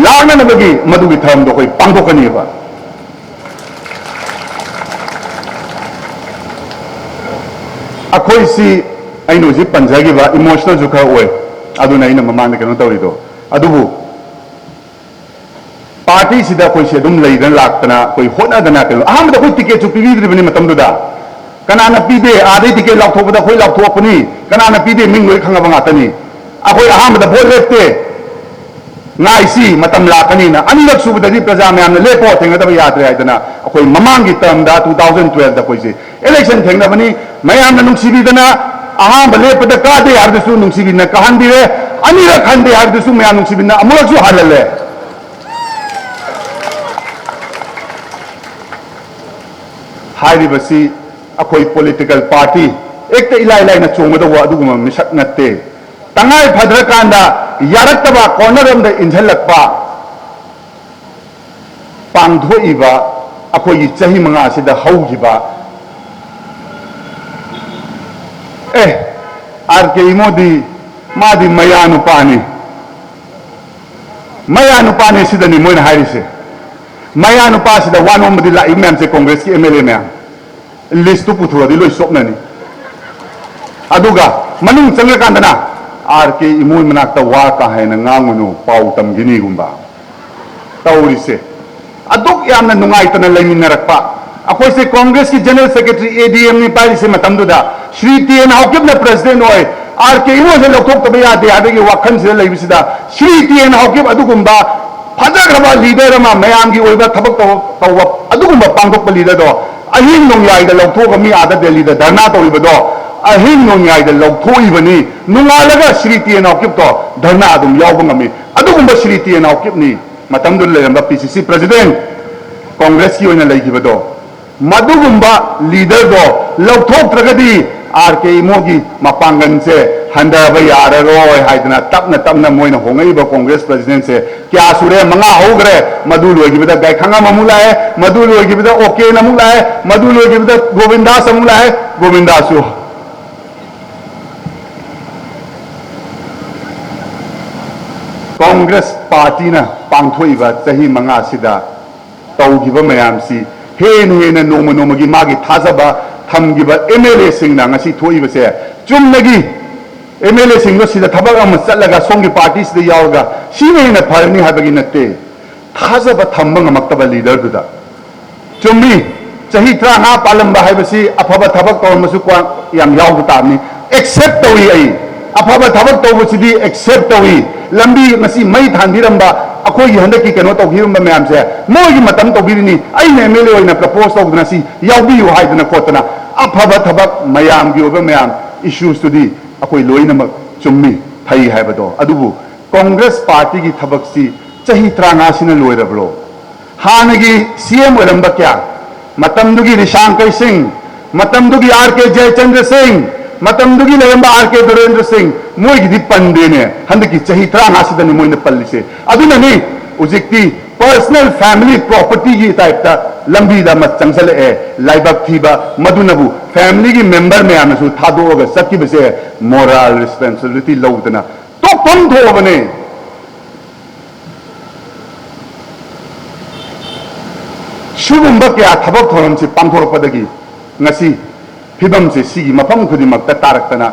ꯂꯥꯛꯅꯅꯕꯒꯤ ꯃꯗꯨꯒꯤ ꯊꯧꯔꯝꯗꯣ ꯑꯩꯈꯣꯏ ꯄꯥꯡꯊꯣꯛꯀꯅꯤꯕ꯫ ꯑꯩꯈꯣꯏꯁꯤ, ꯑꯩꯅ ꯍꯧꯖꯤꯛ ꯄꯟꯖꯈꯤꯕ ꯏꯃꯣꯁꯅꯦꯜꯁꯨ ꯈꯔ ꯑꯣꯏ, ꯑꯗꯨꯅ ꯑꯩꯅ ꯃꯃꯥꯡꯗ ꯀꯩꯅꯣ ꯇꯧꯔꯤꯗꯣ꯫ ꯑꯗꯨꯕꯨ ꯄꯥꯔꯇꯤꯁꯤꯗ ꯑꯩꯈꯣꯏꯁꯦ ꯑꯗꯨꯝ ꯂꯩꯗꯅ ꯂꯥꯛꯇꯅ, ꯑꯩꯈꯣꯏ ꯍꯣꯠꯅꯗꯅ ꯀꯩꯅꯣ, ꯑꯍꯥꯟꯕꯗ ꯑꯩꯈꯣꯏ ꯇꯤꯀꯦꯠꯁꯨ ꯄꯤꯕꯤꯗ꯭ꯔꯤꯕꯅꯤ ꯃꯇꯝꯗꯨꯗ꯫ ꯀꯅꯥꯅ ꯄꯤꯗꯦ? ꯑꯥꯗꯩ ꯇꯤꯀꯦꯠ ꯂꯥꯎꯊꯣꯛꯄꯗ ꯑꯩꯈꯣꯏ ꯂꯥꯎꯊꯣꯛꯄꯅꯤ꯫ ꯀꯅꯥꯅ ꯄꯤꯗꯦ? ꯃꯤꯡ ꯂꯣꯏ ꯈꯪꯉꯕ ꯉꯥꯛꯇꯅꯤ꯫ ꯑꯩꯈꯣꯏ ꯑꯍꯥꯟꯕꯗ ꯚꯣꯠ ꯂꯦꯞꯇꯦ꯫ ꯉꯥꯏꯁꯤ, ꯃꯇꯝ ꯂꯥꯛꯀꯅꯤꯅ꯫ ꯑꯅꯤꯔꯛ ꯁꯨꯕꯗꯗꯤ ꯄ꯭ꯔꯖꯥ ꯃꯌꯥꯝꯅ ꯂꯦꯞꯄꯣ, ꯊꯦꯡꯅꯗꯕ ꯌꯥꯗ꯭ꯔꯦ ꯍꯥꯏꯗꯅ ꯑꯩꯈꯣꯏ ꯃꯃꯥꯡꯒꯤ ꯇꯔꯝꯗ two thousand twelve ꯗ ꯑꯩꯈꯣꯏꯁꯦ Election ꯊꯦꯡꯅꯕꯅꯤ, ꯃꯌꯥꯝꯅ ꯅꯨꯡꯁꯤꯕꯤꯗꯅ ꯑꯍꯥꯟꯕ ꯂꯦꯞꯄꯗ ꯀꯥꯗꯦ ꯍꯥꯏꯕꯗꯨꯁꯨ ꯅꯨꯡꯁꯤꯕꯤꯗꯅ ꯀꯥꯍꯟꯕꯤꯔꯦ, ꯑꯅꯤꯔꯛ ꯍꯟꯗꯦ ꯍꯥꯏꯕꯗꯨꯁꯨ ꯃꯌꯥꯝ ꯅꯨꯡꯁꯤꯕꯤꯗꯅ ꯑꯃꯨꯛꯂꯛꯁꯨ ꯍꯜꯍꯜꯂꯦ꯫ ꯍꯥꯏꯔꯤꯕꯁꯤ ꯑꯩꯈꯣꯏ political party ꯍꯦꯛꯇ ꯏꯂꯥꯏ ꯂꯥꯏꯅ ꯆꯣꯡꯒꯗꯧꯕ ꯑꯗꯨꯒꯨꯝꯕ ꯃꯤꯁꯛ ꯅꯠꯇꯦ꯫ ꯇꯉꯥꯏ ꯐꯗ꯭ꯔꯀꯥꯟꯗ ꯌꯥꯔꯛꯇꯕ corner ꯑꯃꯗ ꯏꯟꯁꯤꯜꯂꯛꯄ, ꯄꯥꯡꯊꯣꯛꯏꯕ ꯑꯩꯈꯣꯏꯒꯤ ꯆꯍꯤ ꯃꯉꯥ ꯑꯁꯤꯗ ꯍꯧꯈꯤꯕ, ꯑꯦ, R K ꯏꯃꯣꯗꯤ ꯃꯥꯗꯤ ꯃꯌꯥ ꯅꯨꯄꯥꯅꯤ, ꯃꯌꯥ ꯅꯨꯄꯥꯅꯤ ꯁꯤꯗꯅꯤ ꯃꯣꯏꯅ ꯍꯥꯏꯔꯤꯁꯦ꯫ ꯃꯌꯥ ꯅꯨꯄꯥꯁꯤꯗ ꯋꯥ ꯅꯣꯝꯕꯗꯤ ꯂꯥꯛꯏꯕ ꯃꯌꯥꯝꯁꯦ, Congressꯀꯤ M L A ꯃꯌꯥꯝ꯫ Listꯇꯨ ꯄꯨꯊꯣꯔꯛꯑꯗꯤ ꯂꯣꯏ ꯆꯣꯞꯅꯅꯤ꯫ ꯑꯗꯨꯒ ꯃꯅꯨꯡ ꯆꯪꯉꯀꯥꯟꯗꯅ R K ꯏꯃꯣꯏ ꯃꯅꯥꯛꯇ ꯋꯥ ꯀꯥ ꯍꯦꯟꯅ ꯉꯥꯡꯉꯨꯅꯨ, ꯄꯥꯎ ꯇꯝꯈꯤꯅꯤꯒꯨꯝꯕ ꯇꯧꯔꯤꯁꯦ꯫ ꯑꯗꯨꯛ ꯌꯥꯝꯅ ꯅꯨꯡꯉꯥꯏꯇꯅ ꯂꯩꯃꯤꯟꯅꯔꯛꯄ ꯑꯩꯈꯣꯏꯁꯦ, Congressꯀꯤ General Secretary A D Mꯅꯤ ꯄꯥꯏꯔꯤꯁꯦ ꯃꯇꯝꯗꯨꯗ, ꯁ꯭ꯔꯤ ꯇꯤ ꯑꯦꯟ ꯍꯥꯎꯀꯤꯞꯅ president ꯑꯣꯏ, R K ꯏꯃꯣꯏꯁꯦ ꯂꯧꯊꯣꯛꯇꯕ ꯌꯥꯗꯦ ꯍꯥꯏꯕꯒꯤ ꯋꯥꯈꯜꯁꯤꯗ ꯂꯩꯕꯁꯤꯗ, ꯁ꯭ꯔꯤ ꯇꯤ ꯑꯦꯟ ꯍꯥꯎꯀꯤꯞ ꯑꯗꯨꯒꯨꯝꯕ ꯐꯖꯈ꯭ꯔꯕ leader ꯑꯃ, ꯃꯌꯥꯝꯒꯤ ꯑꯣꯏꯕ ꯊꯕꯛ ꯇꯧ-, ꯇꯧꯕ ꯑꯗꯨꯒꯨꯝꯕ ꯄꯥꯡꯊꯣꯛꯄ leaderꯗꯣ ꯑꯍꯤꯡ ꯅꯣꯡꯌꯥꯏꯗ ꯂꯧꯊꯣꯛꯑꯒ ꯃꯤ ꯑꯥꯗ ꯗꯦꯜꯂꯤꯗ ꯙꯔꯅꯥ ꯇꯧꯔꯤꯕꯗꯣ ꯑꯍꯤꯡ ꯅꯣꯡꯌꯥꯏꯗ ꯂꯧꯊꯣꯛꯏꯕꯅꯤ꯫ ꯅꯣꯡꯉꯥꯜꯂꯒ ꯁ꯭ꯔꯤ ꯇꯤ ꯑꯦꯟ ꯍꯥꯎꯀꯤꯞꯇꯣ ꯙꯔꯅꯥ ꯑꯗꯨꯝ ꯌꯥꯎꯕ ꯉꯝꯃꯤ꯫ ꯑꯗꯨꯒꯨꯝꯕ ꯁ꯭ꯔꯤ ꯇꯤ ꯑꯦꯟ ꯍꯥꯎꯀꯤꯞꯅꯤ ꯃꯇꯝꯗꯨꯗ ꯂꯩꯔꯝꯕ P C C president, Congressꯀꯤ ꯑꯣꯏꯅ ꯂꯩꯈꯤꯕꯗꯣ꯫ ꯃꯗꯨꯒꯨꯝꯕ leaderꯗꯣ ꯂꯧꯊꯣꯛꯇ꯭ꯔꯒꯗꯤ R K ꯏꯃꯣꯒꯤ ꯃꯄꯥꯡꯒꯜꯁꯦ ꯍꯟꯊꯕ ꯌꯥꯔꯔꯣꯏ ꯍꯥꯏꯗꯅ ꯇꯞꯅ ꯇꯞꯅ ꯃꯣꯏꯅ ꯍꯣꯡꯉꯛꯏꯕ Congress presidentꯁꯦ ꯀꯌꯥ ꯁꯨꯔꯦ? ꯃꯉꯥ ꯍꯧꯈ꯭ꯔꯦ꯫ ꯃꯗꯨ ꯂꯣꯏꯈꯤꯕꯗ ꯒꯥꯏꯈꯥꯉꯝ ꯑꯃꯨꯛ ꯂꯥꯛꯑꯦ, ꯃꯗꯨ ꯂꯣꯏꯈꯤꯕꯗ ꯑꯣꯀꯦꯟ ꯑꯃꯨꯛ ꯂꯥꯛꯑꯦ, ꯃꯗꯨ ꯂꯣꯏꯈꯤꯕꯗ ꯒꯣꯕꯤꯟꯗꯥꯁ ꯑꯃꯨꯛ ꯂꯥꯛꯑꯦ꯫ ꯒꯣꯕꯤꯟꯗꯥꯁꯁꯨ Congress partyꯅ ꯄꯥꯡꯊꯣꯛꯏꯕ ꯆꯍꯤ ꯃꯉꯥꯁꯤꯗ ꯇꯧꯈꯤꯕ ꯃꯌꯥꯝꯁꯤ ꯍꯦꯟꯅ ꯍꯦꯟꯅ ꯅꯣꯡꯃ ꯅꯣꯡꯃꯒꯤ ꯃꯥꯒꯤ ꯊꯥꯖꯕ ꯊꯝꯈꯤꯕ M L Aꯁꯤꯡꯅ ꯉꯁꯤ ꯊꯣꯛꯏꯕꯁꯦ, ꯆꯨꯝꯅꯒꯤ M L Aꯁꯤꯡꯗꯣ ꯁꯤꯗ ꯊꯕꯛ ꯑꯃ ꯆꯠꯂꯒ ꯁꯣꯝꯒꯤ partyꯁꯤꯗ ꯌꯥꯎꯔꯒ ꯁꯤꯅ ꯍꯦꯟꯅ ꯐꯔꯅꯤ ꯍꯥꯏꯕꯒꯤ ꯅꯠꯇꯦ꯫ ꯊꯥꯖꯕ ꯊꯝꯕ ꯉꯝꯃꯛꯇꯕ leaderꯗꯨꯗ꯫ ꯆꯨꯝꯃꯤ, ꯆꯍꯤ ꯇꯔꯥꯃꯉꯥ ꯄꯥꯜꯂꯝꯕ ꯍꯥꯏꯕꯁꯤ ꯑꯐꯕ ꯊꯕꯛ ꯇꯧꯔꯝꯕꯁꯨ ꯀ꯭ꯋꯥ-, ꯌꯥꯝ ꯌꯥꯎꯕ ꯇꯥꯕꯅꯤ꯫ Accept ꯇꯧꯏ ꯑꯩ꯫ ꯑꯐꯕ ꯊꯕꯛ ꯇꯧꯕꯁꯤꯗꯤ accept ꯇꯧꯏ꯫ ꯂꯝꯕꯤ ꯉꯁꯤ ꯃꯩ ꯊꯥꯟꯕꯤꯔꯝꯕ, ꯑꯩꯈꯣꯏꯒꯤ ꯍꯟꯗꯛꯀꯤ ꯀꯩꯅꯣ ꯇꯧꯈꯤꯕ ꯃꯌꯥꯝꯁꯦ ꯃꯣꯏꯒꯤ ꯃꯇꯝ ꯇꯧꯕꯤꯔꯤꯅꯤ, ꯑꯩꯅ ꯑꯦꯝ ꯑꯦꯜ ꯑꯦ ꯑꯣꯏꯅ ꯄ꯭ꯔꯄꯣꯁ ꯇꯧꯗꯅ ꯁꯤ ꯌꯥꯎꯕꯤꯌꯨ ꯍꯥꯏꯗꯅ ꯈꯣꯠꯇꯅ ꯑꯐꯕ ꯊꯕꯛ ꯃꯌꯥꯝꯒꯤ ꯑꯣꯏꯕ ꯃꯌꯥꯝ ꯏꯁꯨꯁꯇꯨꯗꯤ ꯑꯩꯈꯣꯏ ꯂꯣꯏꯅꯃꯛ ꯆꯨꯝꯃꯤ, ꯐꯩ ꯍꯥꯏꯕꯗꯣ꯫ ꯑꯗꯨꯕꯨ ꯀꯣꯡꯒ꯭ꯔꯦꯁ ꯄꯥꯔꯇꯤꯒꯤ ꯊꯕꯛꯁꯤ ꯆꯍꯤ ꯇꯔꯥꯃꯉꯥꯁꯤꯅ ꯂꯣꯏꯔꯕ꯭ꯔꯣ? ꯍꯥꯟꯅꯒꯤ ꯁꯤ ꯑꯦꯝ ꯑꯣꯏꯔꯝꯕ ꯀꯌꯥ, ꯃꯇꯝꯗꯨꯒꯤ ꯔꯤꯁꯥꯡ ꯀꯩꯁꯤꯡ, ꯃꯇꯝꯗꯨꯒꯤ ꯑꯥꯔ ꯀꯦ ꯖꯌꯆꯟꯗ꯭ꯔ ꯁꯤꯡ, ꯃꯇꯝꯗꯨꯒꯤ ꯂꯩꯔꯝꯕ ꯑꯥꯔ ꯀꯦ ꯗꯨꯔꯦꯟꯗ꯭ꯔ ꯁꯤꯡ, ꯃꯣꯏꯒꯤꯗꯤ ꯄꯟꯗꯦꯅꯦ꯫ ꯍꯟꯗꯛꯀꯤ ꯆꯍꯤ ꯇꯔꯥꯃꯉꯥꯁꯤꯗꯅꯤ ꯃꯣꯏꯅ ꯄꯜꯂꯤꯁꯦ꯫ ꯑꯗꯨꯅꯅꯤ ꯍꯧꯖꯤꯛꯇꯤ ꯄꯔꯁꯅꯦꯜ ꯐꯦꯃꯤꯂꯤ ꯄ꯭ꯔꯣꯄꯔꯇꯤꯒꯤ ꯇꯥꯏꯞꯇ ꯂꯝꯕꯤꯗ ꯑꯃ ꯆꯪꯁꯤꯜꯂꯛꯑꯦ꯫ ꯂꯥꯏꯕꯛ ꯊꯤꯕ ꯃꯗꯨꯅꯕꯨ ꯐꯦꯃꯤꯂꯤꯒꯤ ꯃꯦꯝꯕꯔ ꯃꯌꯥꯝꯅꯁꯨ ꯊꯥꯗꯣꯛꯑꯒ ꯆꯠꯈꯤꯕꯁꯦ ꯃꯣꯔꯥꯜ ꯔꯦꯁꯄꯣꯟꯁꯤꯕꯤꯂꯤꯇꯤ ꯂꯧꯗꯅ ꯇꯣꯛꯐꯝ ꯊꯣꯛꯑꯕꯅꯦ꯫ ꯁꯤꯒꯨꯝꯕ ꯀꯌꯥ ꯊꯕꯛ ꯊꯧꯔꯝꯁꯤ ꯄꯥꯡꯊꯣꯔꯛꯄꯗꯒꯤ ꯉꯁꯤ ꯐꯤꯕꯝꯁꯦ ꯁꯤꯒꯤ ꯃꯐꯝ ꯈꯨꯗꯤꯡꯃꯛꯇ ꯇꯥꯔꯛꯇꯅ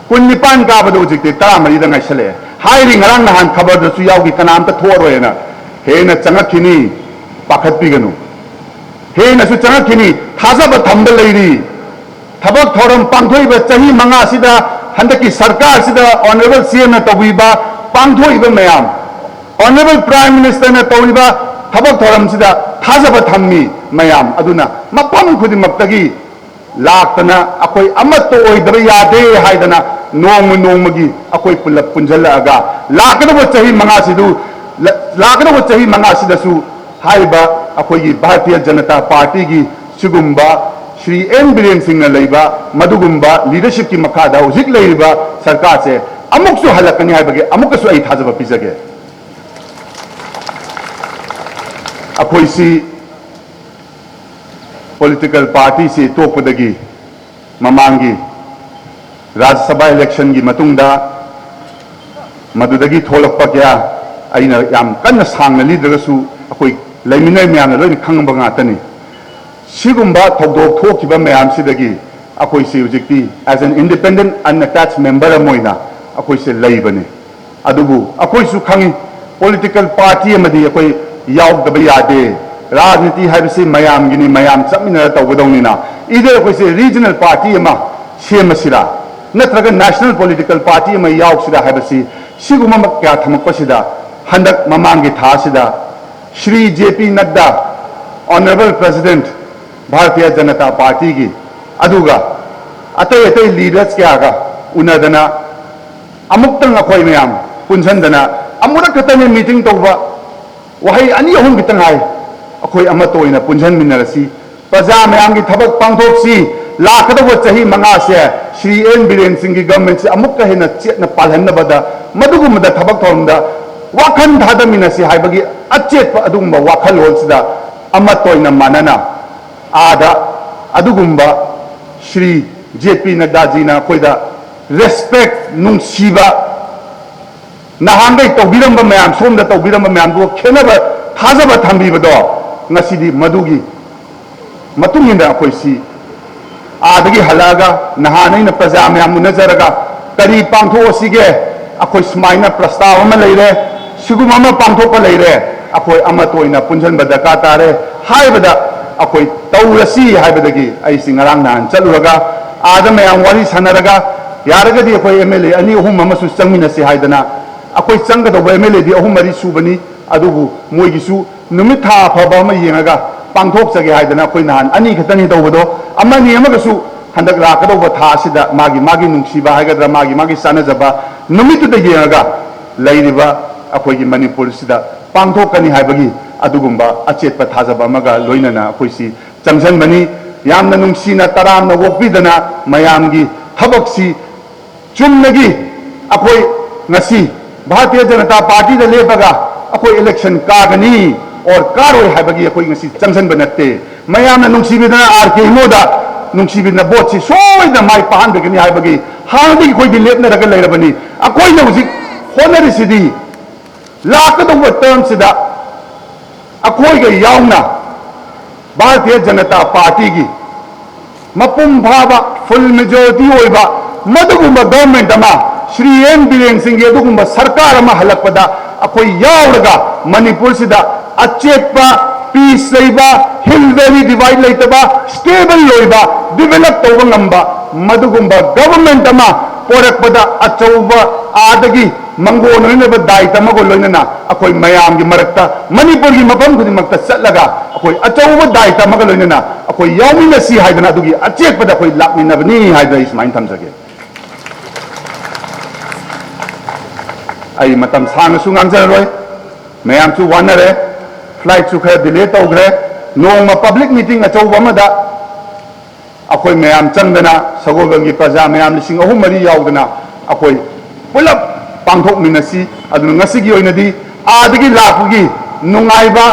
ꯀꯨꯟꯅꯤꯄꯥꯟ ꯀꯥꯕꯗ ꯍꯧꯖꯤꯛꯇꯤ ꯇꯔꯥꯃꯔꯤꯗ ꯉꯥꯏꯁꯜꯂꯛꯑꯦ꯫ ꯍꯥꯏꯔꯤ ꯉꯔꯥꯡ ꯅꯍꯥꯟ ꯈꯕꯔꯗꯁꯨ ꯌꯥꯎꯈꯤ, ꯀꯅꯥꯝꯇ ꯊꯣꯛꯑꯔꯣꯏꯅ꯫ ꯍꯦꯟꯅ ꯆꯪꯉꯛꯈꯤꯅꯤ, ꯄꯥꯈꯠꯄꯤꯒꯅꯨ꯫ ꯍꯦꯟꯅꯁꯨ ꯆꯪꯉꯛꯈꯤꯅꯤ, ꯊꯥꯖꯕ ꯊꯝꯕ ꯂꯩꯔꯤ꯫ ꯊꯕꯛ ꯊꯧꯔꯝ ꯄꯥꯡꯊꯣꯛꯏꯕ ꯆꯍꯤ ꯃꯉꯥꯁꯤꯗ, ꯍꯟꯗꯛꯀꯤ ꯁꯔꯀꯥꯔꯁꯤꯗ ꯑꯣꯅꯔꯦꯕꯜ ꯁꯤ ꯑꯦꯝꯅ ꯇꯧꯕꯤꯕ, ꯄꯥꯡꯊꯣꯛꯏꯕ ꯃꯌꯥꯝ, ꯑꯣꯅꯔꯦꯕꯜ ꯄ꯭ꯔꯥꯏꯝ ꯃꯤꯅꯤꯁꯇꯔꯅ ꯇꯧꯔꯤꯕ ꯊꯕꯛ ꯊꯧꯔꯝꯁꯤꯗ ꯊꯥꯖꯕ ꯊꯝꯃꯤ ꯃꯌꯥꯝ꯫ ꯑꯗꯨꯅ ꯃꯐꯝ ꯈꯨꯗꯤꯡꯃꯛꯇꯒꯤ ꯂꯥꯛꯇꯅ ꯑꯩꯈꯣꯏ ꯑꯃꯠꯇ ꯑꯣꯏꯗꯕ ꯌꯥꯗꯦ ꯍꯥꯏꯗꯅ ꯅꯣꯡꯃ ꯅꯣꯡꯃꯒꯤ ꯑꯩꯈꯣꯏ ꯄꯨꯂꯞ ꯄꯨꯟꯁꯤꯜꯂꯛꯑꯒ ꯂꯥꯛꯀꯗꯧꯕ ꯆꯍꯤ ꯃꯉꯥꯁꯤꯗꯨ, ꯂꯥꯛꯀꯗꯧꯕ ꯆꯍꯤ ꯃꯉꯥꯁꯤꯗꯁꯨ ꯍꯥꯏꯔꯤꯕ ꯑꯩꯈꯣꯏꯒꯤ ꯚꯥꯔꯇꯤꯌ ꯖꯅꯇꯥ ꯄꯥꯔꯇꯤꯒꯤ ꯁꯤꯒꯨꯝꯕ ꯁ꯭ꯔꯤ ꯑꯦꯟ ꯕꯤꯔꯦꯟ ꯁꯤꯡꯅ ꯂꯩꯕ ꯃꯗꯨꯒꯨꯝꯕ ꯂꯤꯗꯔꯁꯤꯞꯀꯤ ꯃꯈꯥꯗ ꯍꯧꯖꯤꯛ ꯂꯩꯔꯤꯕ ꯁꯔꯀꯥꯔꯁꯦ ꯑꯃꯨꯛꯁꯨ ꯍꯜꯂꯛꯀꯅꯤ ꯍꯥꯏꯕꯒꯤ ꯑꯃꯨꯛꯀꯁꯨ ꯑꯩ ꯊꯥꯖꯕ ꯄꯤꯖꯒꯦ꯫ ꯑꯩꯈꯣꯏꯁꯤ ꯄꯣꯂꯤꯇꯤꯀꯦꯜ ꯄꯥꯔꯇꯤꯁꯤ ꯇꯣꯛꯄꯗꯒꯤ ꯃꯃꯥꯡꯒꯤ ꯔꯥꯖ꯭ꯌ ꯁꯚꯥ ꯏꯂꯦꯛꯁꯟꯒꯤ ꯃꯇꯨꯡꯗ ꯃꯗꯨꯗꯒꯤ ꯊꯣꯛꯂꯛꯄ ꯀꯌꯥ ꯑꯩꯅ ꯌꯥꯝ ꯀꯟꯅ ꯁꯥꯡꯅ ꯂꯤꯗ꯭ꯔꯒꯁꯨ ꯑꯩꯈꯣꯏ ꯂꯩꯃꯤꯟꯅꯔꯤ ꯃꯌꯥꯝꯅ ꯂꯣꯏꯅ ꯈꯪꯕ ꯉꯥꯛꯇꯅꯤ꯫ ꯁꯤꯒꯨꯝꯕ ꯊꯧꯗꯣꯛ ꯊꯣꯛꯈꯤꯕ ꯃꯌꯥꯝꯁꯤꯗꯒꯤ ꯑꯩꯈꯣꯏꯁꯤ ꯍꯧꯖꯤꯛꯇꯤ as an independent unattached member ꯑꯃ ꯑꯣꯏꯅ ꯑꯩꯈꯣꯏꯁꯦ ꯂꯩꯕꯅꯤ꯫ ꯑꯗꯨꯕꯨ ꯑꯩꯈꯣꯏꯁꯨ ꯈꯪꯉꯤ, ꯄꯣꯂꯤꯇꯤꯀꯦꯜ ꯄꯥꯔꯇꯤ ꯑꯃꯗꯤ ꯑꯩꯈꯣꯏ ꯌꯥꯎꯗꯕ ꯌꯥꯗꯦ꯫ ꯔꯥꯖꯅꯤꯇꯤ ꯍꯥꯏꯕꯁꯤ ꯃꯌꯥꯝꯒꯤꯅꯤ, ꯃꯌꯥꯝ ꯆꯠꯃꯤꯟꯅꯔ ꯇꯧꯒꯗꯧꯅꯤꯅ꯫ Either ꯑꯩꯈꯣꯏꯁꯦ ꯔꯤꯖꯅꯦꯜ ꯄꯥꯔꯇꯤ ꯑꯃ ꯁꯦꯝꯃꯁꯤꯔꯥ, ꯅꯠꯇ꯭ꯔꯒ ꯅꯦꯁꯅꯦꯜ ꯄꯣꯂꯤꯇꯤꯀꯦꯜ ꯄꯥꯔꯇꯤ ꯑꯃ ꯌꯥꯎꯁꯤꯔꯥ ꯍꯥꯏꯕꯁꯤ ꯁꯤꯒꯨꯝꯕ ꯀꯌꯥ ꯊꯝꯃꯛꯄꯁꯤꯗ ꯍꯟꯗꯛ ꯃꯃꯥꯡꯒꯤ ꯊꯥ ꯑꯁꯤꯗ ꯁ꯭ꯔꯤ ꯖꯦ ꯄꯤ ꯅꯗ꯭ꯗꯥ, Honourable President, ꯚꯥꯔꯇꯤꯌ ꯖꯅꯇꯥ ꯄꯥꯔꯇꯤꯒꯤ, ꯑꯗꯨꯒ ꯑꯇꯩ ꯑꯇꯩ ꯂꯤꯗꯔꯁ ꯀꯌꯥꯒ ꯎꯅꯗꯅ, ꯑꯃꯨꯛꯇꯪ ꯑꯩꯈꯣꯏ ꯃꯌꯥꯝ ꯄꯨꯟꯁꯤꯟꯗꯅ ꯑꯃꯨꯔꯛ ꯈꯛꯇꯅꯤ ꯃꯤꯇꯤꯡ ꯇꯧꯕ, ꯋꯥꯍꯩ ꯑꯅꯤ ꯑꯍꯨꯝ ꯈꯤꯇꯪ ꯍꯥꯏ, ꯑꯩꯈꯣꯏ ꯑꯃꯠꯇ ꯑꯣꯏꯅ ꯄꯨꯟꯁꯤꯟꯃꯤꯟꯅꯔꯁꯤ꯫ ꯄ꯭ꯔꯖꯥ ꯃꯌꯥꯝꯒꯤ ꯊꯕꯛ ꯄꯥꯡꯊꯣꯛꯁꯤ꯫ ꯂꯥꯛꯀꯗꯧꯕ ꯆꯍꯤ ꯃꯉꯥꯁꯦ ꯁ꯭ꯔꯤ ꯑꯦꯟ ꯕꯤꯔꯦꯟ ꯁꯤꯡꯒꯤ ꯒꯚꯔꯟꯃꯦꯟꯠꯁꯤ ꯑꯃꯨꯛꯀ ꯍꯦꯟꯅ ꯆꯦꯠꯅ ꯄꯥꯜꯍꯟꯅꯕꯗ, ꯃꯗꯨꯒꯨꯝꯕꯗ ꯊꯕꯛ ꯊꯧꯔꯝꯗ ꯋꯥꯈꯜ ꯊꯥꯗꯃꯤꯟꯅꯁꯤ ꯍꯥꯏꯕꯒꯤ ꯑꯆꯦꯠꯄ ꯑꯗꯨꯒꯨꯝꯕ ꯋꯥꯈꯜꯂꯣꯟꯁꯤꯗ ꯑꯃꯠꯇ ꯑꯣꯏꯅ ꯃꯥꯟꯅꯅ ꯑꯥꯗ ꯑꯗꯨꯒꯨꯝꯕ ꯁ꯭ꯔꯤ ꯖꯦ ꯄꯤ ꯅꯗ꯭ꯗꯥꯖꯤꯅ ꯑꯩꯈꯣꯏꯗ ꯔꯦꯁꯄꯦꯛ, ꯅꯨꯡꯁꯤꯕ, ꯅꯍꯥꯟꯈꯩ ꯇꯧꯕꯤꯔꯝꯕ ꯃꯌꯥꯝ, ꯁꯣꯝꯗ ꯇꯧꯕꯤꯔꯝꯕ ꯃꯌꯥꯝꯗꯨꯒ ꯈꯦꯠꯅꯕ, ꯊꯥꯖꯕ ꯊꯝꯕꯤꯕꯗꯣ, ꯉꯁꯤꯗꯤ ꯃꯗꯨꯒꯤ ꯃꯇꯨꯡ ꯏꯟꯅ ꯑꯩꯈꯣꯏꯁꯤ ꯑꯥꯗꯒꯤ ꯍꯜꯂꯛꯑꯒ ꯅꯍꯥꯟ ꯑꯩꯅ ꯄ꯭ꯔꯖꯥ ꯃꯌꯥꯝ ꯎꯅꯖꯔꯒ ꯀꯔꯤ ꯄꯥꯡꯊꯣꯛꯑꯁꯤꯒꯦ, ꯑꯩꯈꯣꯏ ꯁꯨꯃꯥꯏꯅ ꯄ꯭ꯔꯁꯇꯥꯕ ꯑꯃ ꯂꯩꯔꯦ, ꯁꯤꯒꯨꯝꯕ ꯑꯃ ꯄꯥꯡꯊꯣꯛꯄ ꯂꯩꯔꯦ, ꯑꯩꯈꯣꯏ ꯑꯃꯠꯇ ꯑꯣꯏꯅ ꯄꯨꯟꯁꯤꯟꯕ ꯗꯔꯀꯥꯔ ꯇꯥꯔꯦ ꯍꯥꯏꯕꯗ ꯑꯩꯈꯣꯏ ꯇꯧꯔꯁꯤ ꯍꯥꯏꯕꯗꯒꯤ ꯑꯩꯁꯤ ꯉꯔꯥꯡ ꯅꯍꯥꯟ ꯆꯠꯂꯨꯔꯒ ꯑꯥꯗ ꯃꯌꯥꯝ ꯋꯥꯔꯤ ꯁꯥꯟꯅꯔꯒ ꯌꯥꯔꯒꯗꯤ ꯑꯩꯈꯣꯏ ꯑꯦꯝ ꯑꯦꯜ ꯑꯦ ꯑꯅꯤ ꯑꯍꯨꯝ ꯑꯃꯁꯨ ꯆꯪꯃꯤꯟꯅꯁꯤ ꯍꯥꯏꯗꯅ, ꯑꯩꯈꯣꯏ ꯆꯪꯒꯗꯧꯕ ꯑꯦꯝ ꯑꯦꯜ ꯑꯦꯗꯤ ꯑꯍꯨꯝ ꯃꯔꯤ ꯁꯨꯕꯅꯤ, ꯑꯗꯨꯕꯨ ꯃꯣꯏꯒꯤꯁꯨ ꯅꯨꯃꯤꯠ ꯊꯥ ꯑꯐꯕ ꯑꯃ ꯌꯦꯡꯉꯒ ꯄꯥꯡꯊꯣꯛꯆꯒꯦ ꯍꯥꯏꯗꯅ ꯑꯩꯈꯣꯏ ꯅꯍꯥꯟ ꯑꯅꯤ ꯈꯛꯇꯅꯤ ꯇꯧꯕꯗꯣ, ꯑꯃꯅꯤ ꯑꯃꯒꯁꯨ ꯍꯟꯗꯛ ꯂꯥꯛꯀꯗꯧꯕ ꯊꯥ ꯑꯁꯤꯗ ꯃꯥꯒꯤ ꯃꯥꯒꯤ ꯅꯨꯡꯁꯤꯕ ꯍꯥꯏꯒꯗ꯭ꯔꯥ, ꯃꯥꯒꯤ ꯃꯥꯒꯤ ꯆꯥꯟꯅꯖꯕ ꯅꯨꯃꯤꯠꯇꯨꯗ ꯌꯦꯡꯉꯒ ꯂꯩꯔꯤꯕ ꯑꯩꯈꯣꯏꯒꯤ ꯃꯅꯤꯄꯨꯔꯁꯤꯗ ꯄꯥꯡꯊꯣꯛꯀꯅꯤ ꯍꯥꯏꯕꯒꯤ ꯑꯗꯨꯒꯨꯝꯕ ꯑꯆꯦꯠꯄ ꯊꯥꯖꯕ ꯑꯃꯒ ꯂꯣꯏꯅꯅ ꯑꯩꯈꯣꯏꯁꯤ ꯆꯪꯁꯤꯟꯕꯅꯤ꯫ ꯌꯥꯝꯅ ꯅꯨꯡꯁꯤꯅ ꯇꯔꯥꯝꯅ ꯑꯣꯛꯄꯤꯗꯅ ꯃꯌꯥꯝꯒꯤ ꯊꯕꯛꯁꯤ ꯆꯨꯝꯅꯒꯤ ꯑꯩꯈꯣꯏ ꯉꯁꯤ ꯚꯥꯔꯇꯤꯌ ꯖꯅꯇꯥ ꯄꯥꯔꯇꯤꯗ ꯂꯦꯞꯄꯒ ꯑꯩꯈꯣꯏ ꯏꯂꯦꯛꯁꯟ ꯀꯥꯒꯅꯤ ꯑꯣꯔ ꯀꯥꯔꯣꯏ ꯍꯥꯏꯕꯒꯤ ꯑꯩꯈꯣꯏ ꯉꯁꯤ ꯆꯪꯁꯤꯟꯕ ꯅꯠꯇꯦ꯫ ꯃꯌꯥꯝꯅ ꯅꯨꯡꯁꯤꯕꯤꯗꯅ ꯑꯥꯔ ꯀꯦ ꯏꯃꯣꯗ ꯅꯨꯡꯁꯤꯕꯤꯗꯅ ꯚꯣꯠꯁꯤ ꯁꯣꯏꯗꯅ ꯃꯥꯏ ꯄꯥꯛꯍꯟꯕꯤꯒꯅꯤ ꯍꯥꯏꯕꯒꯤ ꯍꯥꯟꯅꯗꯒꯤ ꯑꯩꯈꯣꯏꯗꯤ ꯂꯦꯞꯅꯔꯒ ꯂꯩꯔꯕꯅꯤ꯫ ꯑꯩꯈꯣꯏꯅ ꯍꯧꯖꯤꯛ ꯍꯣꯠꯅꯔꯤꯁꯤꯗꯤ ꯂꯥꯛꯀꯗꯧꯕ ꯇꯔꯝꯁꯤꯗ ꯑꯩꯈꯣꯏꯒ ꯌꯥꯎꯅ ꯚꯥꯔꯇꯤꯌ ꯖꯅꯇꯥ ꯄꯥꯔꯇꯤꯒꯤ ꯃꯄꯨꯡ ꯐꯥꯕ, ꯐꯨꯜ ꯃꯦꯖꯣꯔꯤꯇꯤ ꯑꯣꯏꯕ, ꯃꯗꯨꯒꯨꯝꯕ ꯒꯚꯔꯟꯃꯦꯟꯠ ꯑꯃ, ꯁ꯭ꯔꯤ ꯑꯦꯟ ꯕꯤꯔꯦꯟ ꯁꯤꯡꯒꯤ ꯑꯗꯨꯒꯨꯝꯕ ꯁꯔꯀꯥꯔ ꯑꯃ ꯍꯜꯂꯛꯄꯗ ꯑꯩꯈꯣꯏ ꯌꯥꯎꯔꯒ ꯃꯅꯤꯄꯨꯔꯁꯤꯗ ꯑꯆꯦꯠꯄ, ꯄꯤꯁ ꯂꯩꯕ, ꯍꯤꯜ ꯚꯦꯂꯤ ꯗꯤꯚꯥꯏꯗ ꯂꯩꯇꯕ, ꯁ꯭ꯇꯦꯕꯜ ꯑꯣꯏꯕ, ꯗꯤꯚꯦꯂꯞ ꯇꯧꯕ ꯉꯝꯕ ꯃꯗꯨꯒꯨꯝꯕ ꯒꯚꯔꯟꯃꯦꯟꯠ ꯑꯃ ꯄꯣꯔꯛꯄꯗ ꯑꯆꯧꯕ ꯑꯥꯗꯒꯤ ꯃꯥꯡꯒꯣꯟ ꯑꯣꯏꯅꯕ ꯗꯥꯏꯇ ꯑꯃꯒ ꯂꯣꯏꯅꯅ ꯑꯩꯈꯣꯏ ꯃꯌꯥꯝꯒꯤ ꯃꯔꯛꯇ, ꯃꯅꯤꯄꯨꯔꯒꯤ ꯃꯐꯝ ꯈꯨꯗꯤꯡꯃꯛꯇ ꯆꯠꯂꯒ ꯑꯩꯈꯣꯏ ꯑꯆꯧꯕ ꯗꯥꯏꯇ ꯑꯃꯒ ꯂꯣꯏꯅꯅ ꯑꯩꯈꯣꯏ ꯌꯥꯎꯃꯤꯟꯅꯁꯤ ꯍꯥꯏꯗꯅ ꯑꯗꯨꯒꯤ ꯑꯆꯦꯠꯄꯗ ꯑꯩꯈꯣꯏ ꯂꯥꯛꯃꯤꯟꯅꯕꯅꯤ ꯍꯥꯏꯗꯅ ꯑꯩ ꯁꯨꯃꯥꯏꯅ ꯊꯝꯖꯒꯦ꯫ ꯑꯩ ꯃꯇꯝ ꯁꯥꯡꯅꯁꯨ ꯉꯥꯡꯖꯔꯔꯣꯏ, ꯃꯌꯥꯝꯁꯨ ꯋꯥꯅꯔꯦ, ꯐ꯭ꯂꯥꯏꯠꯁꯨ ꯈꯔ ꯗꯤꯂꯦ ꯇꯧꯈ꯭ꯔꯦ꯫ ꯅꯣꯡꯃ ꯄꯕ꯭ꯂꯤꯛ ꯃꯤꯇꯤꯡ ꯑꯆꯧꯕ ꯑꯃꯗ ꯑꯩꯈꯣꯏ ꯃꯌꯥꯝ ꯆꯪꯗꯅ, ꯁꯒꯣꯜꯕꯟꯒꯤ ꯄ꯭ꯔꯖꯥ ꯃꯌꯥꯝ ꯂꯤꯁꯤꯡ ꯑꯍꯨꯝ ꯃꯔꯤ ꯌꯥꯎꯗꯅ ꯑꯩꯈꯣꯏ ꯄꯨꯂꯞ ꯄꯥꯡꯊꯣꯛꯃꯤꯟꯅꯁꯤ꯫ ꯑꯗꯨꯅ ꯉꯁꯤꯒꯤ ꯑꯣꯏꯅꯗꯤ ꯑꯥꯗꯒꯤ ꯂꯥꯛꯄꯒꯤ ꯅꯨꯡꯉꯥꯏꯕ,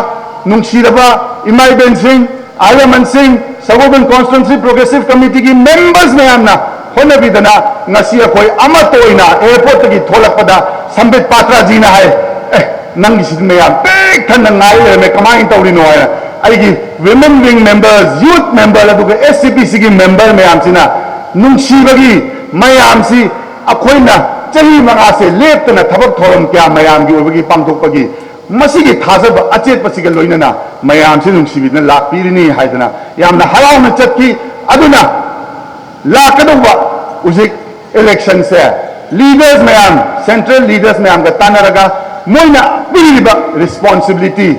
ꯅꯨꯡꯁꯤꯔꯕ ꯏꯃꯥ ꯏꯕꯦꯟꯁꯤꯡ, ꯑꯍꯜ ꯂꯃꯟꯁꯤꯡ, ꯁꯒꯣꯜꯕꯟ Constituency Progressive Committeeꯒꯤ members ꯃꯌꯥꯝꯅ ꯍꯣꯠꯅꯕꯤꯗꯅ ꯉꯁꯤ ꯑꯩꯈꯣꯏ ꯑꯃꯠꯇ ꯑꯣꯏꯅ airportꯇꯒꯤ ꯊꯣꯛꯂꯛꯄꯗ ꯁꯝꯕꯤꯠ ꯄꯥꯇ꯭ꯔꯥꯖꯤꯅ ꯍꯥꯏ, "ꯑꯦ, ꯅꯪꯒꯤꯁꯤꯗꯤ ꯃꯌꯥꯝ ꯄꯤꯛ ꯊꯟꯅ ꯉꯥꯏ ꯂꯩꯔꯝꯃꯦ, ꯀꯃꯥꯏꯅ ꯇꯧꯔꯤꯅꯣ?" ꯍꯥꯏꯅ ꯑꯩꯒꯤ women wing members, youth member, ꯑꯗꯨꯒ SCPCꯒꯤ member ꯃꯌꯥꯝꯁꯤꯅ ꯅꯨꯡꯁꯤꯕꯒꯤ ꯃꯌꯥꯝꯁꯤ ꯑꯩꯈꯣꯏꯅ ꯆꯍꯤ ꯃꯉꯥꯁꯦ ꯂꯦꯞꯇꯅ ꯊꯕꯛ ꯊꯧꯔꯝ ꯀꯌꯥ ꯃꯌꯥꯝꯒꯤ ꯑꯣꯏꯕꯒꯤ ꯄꯥꯡꯊꯣꯛꯄꯒꯤ ꯃꯁꯤꯒꯤ ꯊꯥꯖꯕ ꯑꯆꯦꯠꯄꯁꯤꯒ ꯂꯣꯏꯅꯅ ꯃꯌꯥꯝꯁꯤ ꯅꯨꯡꯁꯤꯕꯤꯗꯨꯅ ꯂꯥꯛꯄꯤꯔꯤꯅꯤ ꯍꯥꯏꯗꯅ ꯌꯥꯝꯅ ꯍꯔꯥꯎꯅ ꯆꯠꯈꯤ꯫ ꯑꯗꯨꯅ ꯂꯥꯛꯀꯗꯧꯕ ꯍꯧꯖꯤꯛ electionꯁꯦ leaders ꯃꯌꯥꯝ, central leaders ꯃꯌꯥꯝꯒ ꯇꯥꯟꯅꯔꯒ ꯃꯣꯏꯅ ꯄꯤꯔꯤꯕ responsibility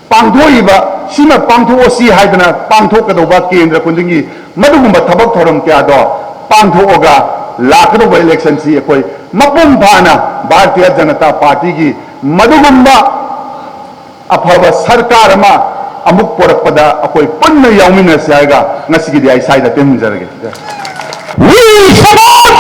ꯄꯥꯡꯊꯣꯛꯏꯕ, ꯁꯤꯃ ꯄꯥꯡꯊꯣꯛꯑꯁꯤ ꯍꯥꯏꯗꯅ ꯄꯥꯡꯊꯣꯛꯀꯗꯧꯕ ꯀꯦꯟꯗ꯭ꯔ ꯈꯨꯗꯤꯡꯒꯤ ꯃꯗꯨꯒꯨꯝꯕ ꯊꯕꯛ ꯊꯧꯔꯝ ꯀꯌꯥꯗꯣ ꯄꯥꯡꯊꯣꯛꯑꯒ ꯂꯥꯛꯀꯗꯧꯕ electionꯁꯤ ꯑꯩꯈꯣꯏ ꯃꯄꯨꯡ ꯐꯥꯅ ꯚꯥꯔꯇꯤꯌ ꯖꯅꯇꯥ ꯄꯥꯔꯇꯤꯒꯤ ꯃꯗꯨꯒꯨꯝꯕ ꯑꯐꯕ ꯁꯔꯀꯥꯔ ꯑꯃ ꯑꯃꯨꯛ ꯄꯣꯔꯛꯄꯗ ꯑꯩꯈꯣꯏ ꯄꯨꯟꯅ ꯌꯥꯎꯃꯤꯟꯅꯁꯤ ꯍꯥꯏꯔꯒ ꯉꯁꯤꯒꯤꯗꯤ ꯑꯩ ꯁ꯭ꯋꯥꯏꯗ ꯇꯦꯟꯍꯟꯖꯔꯒꯦ꯫ We support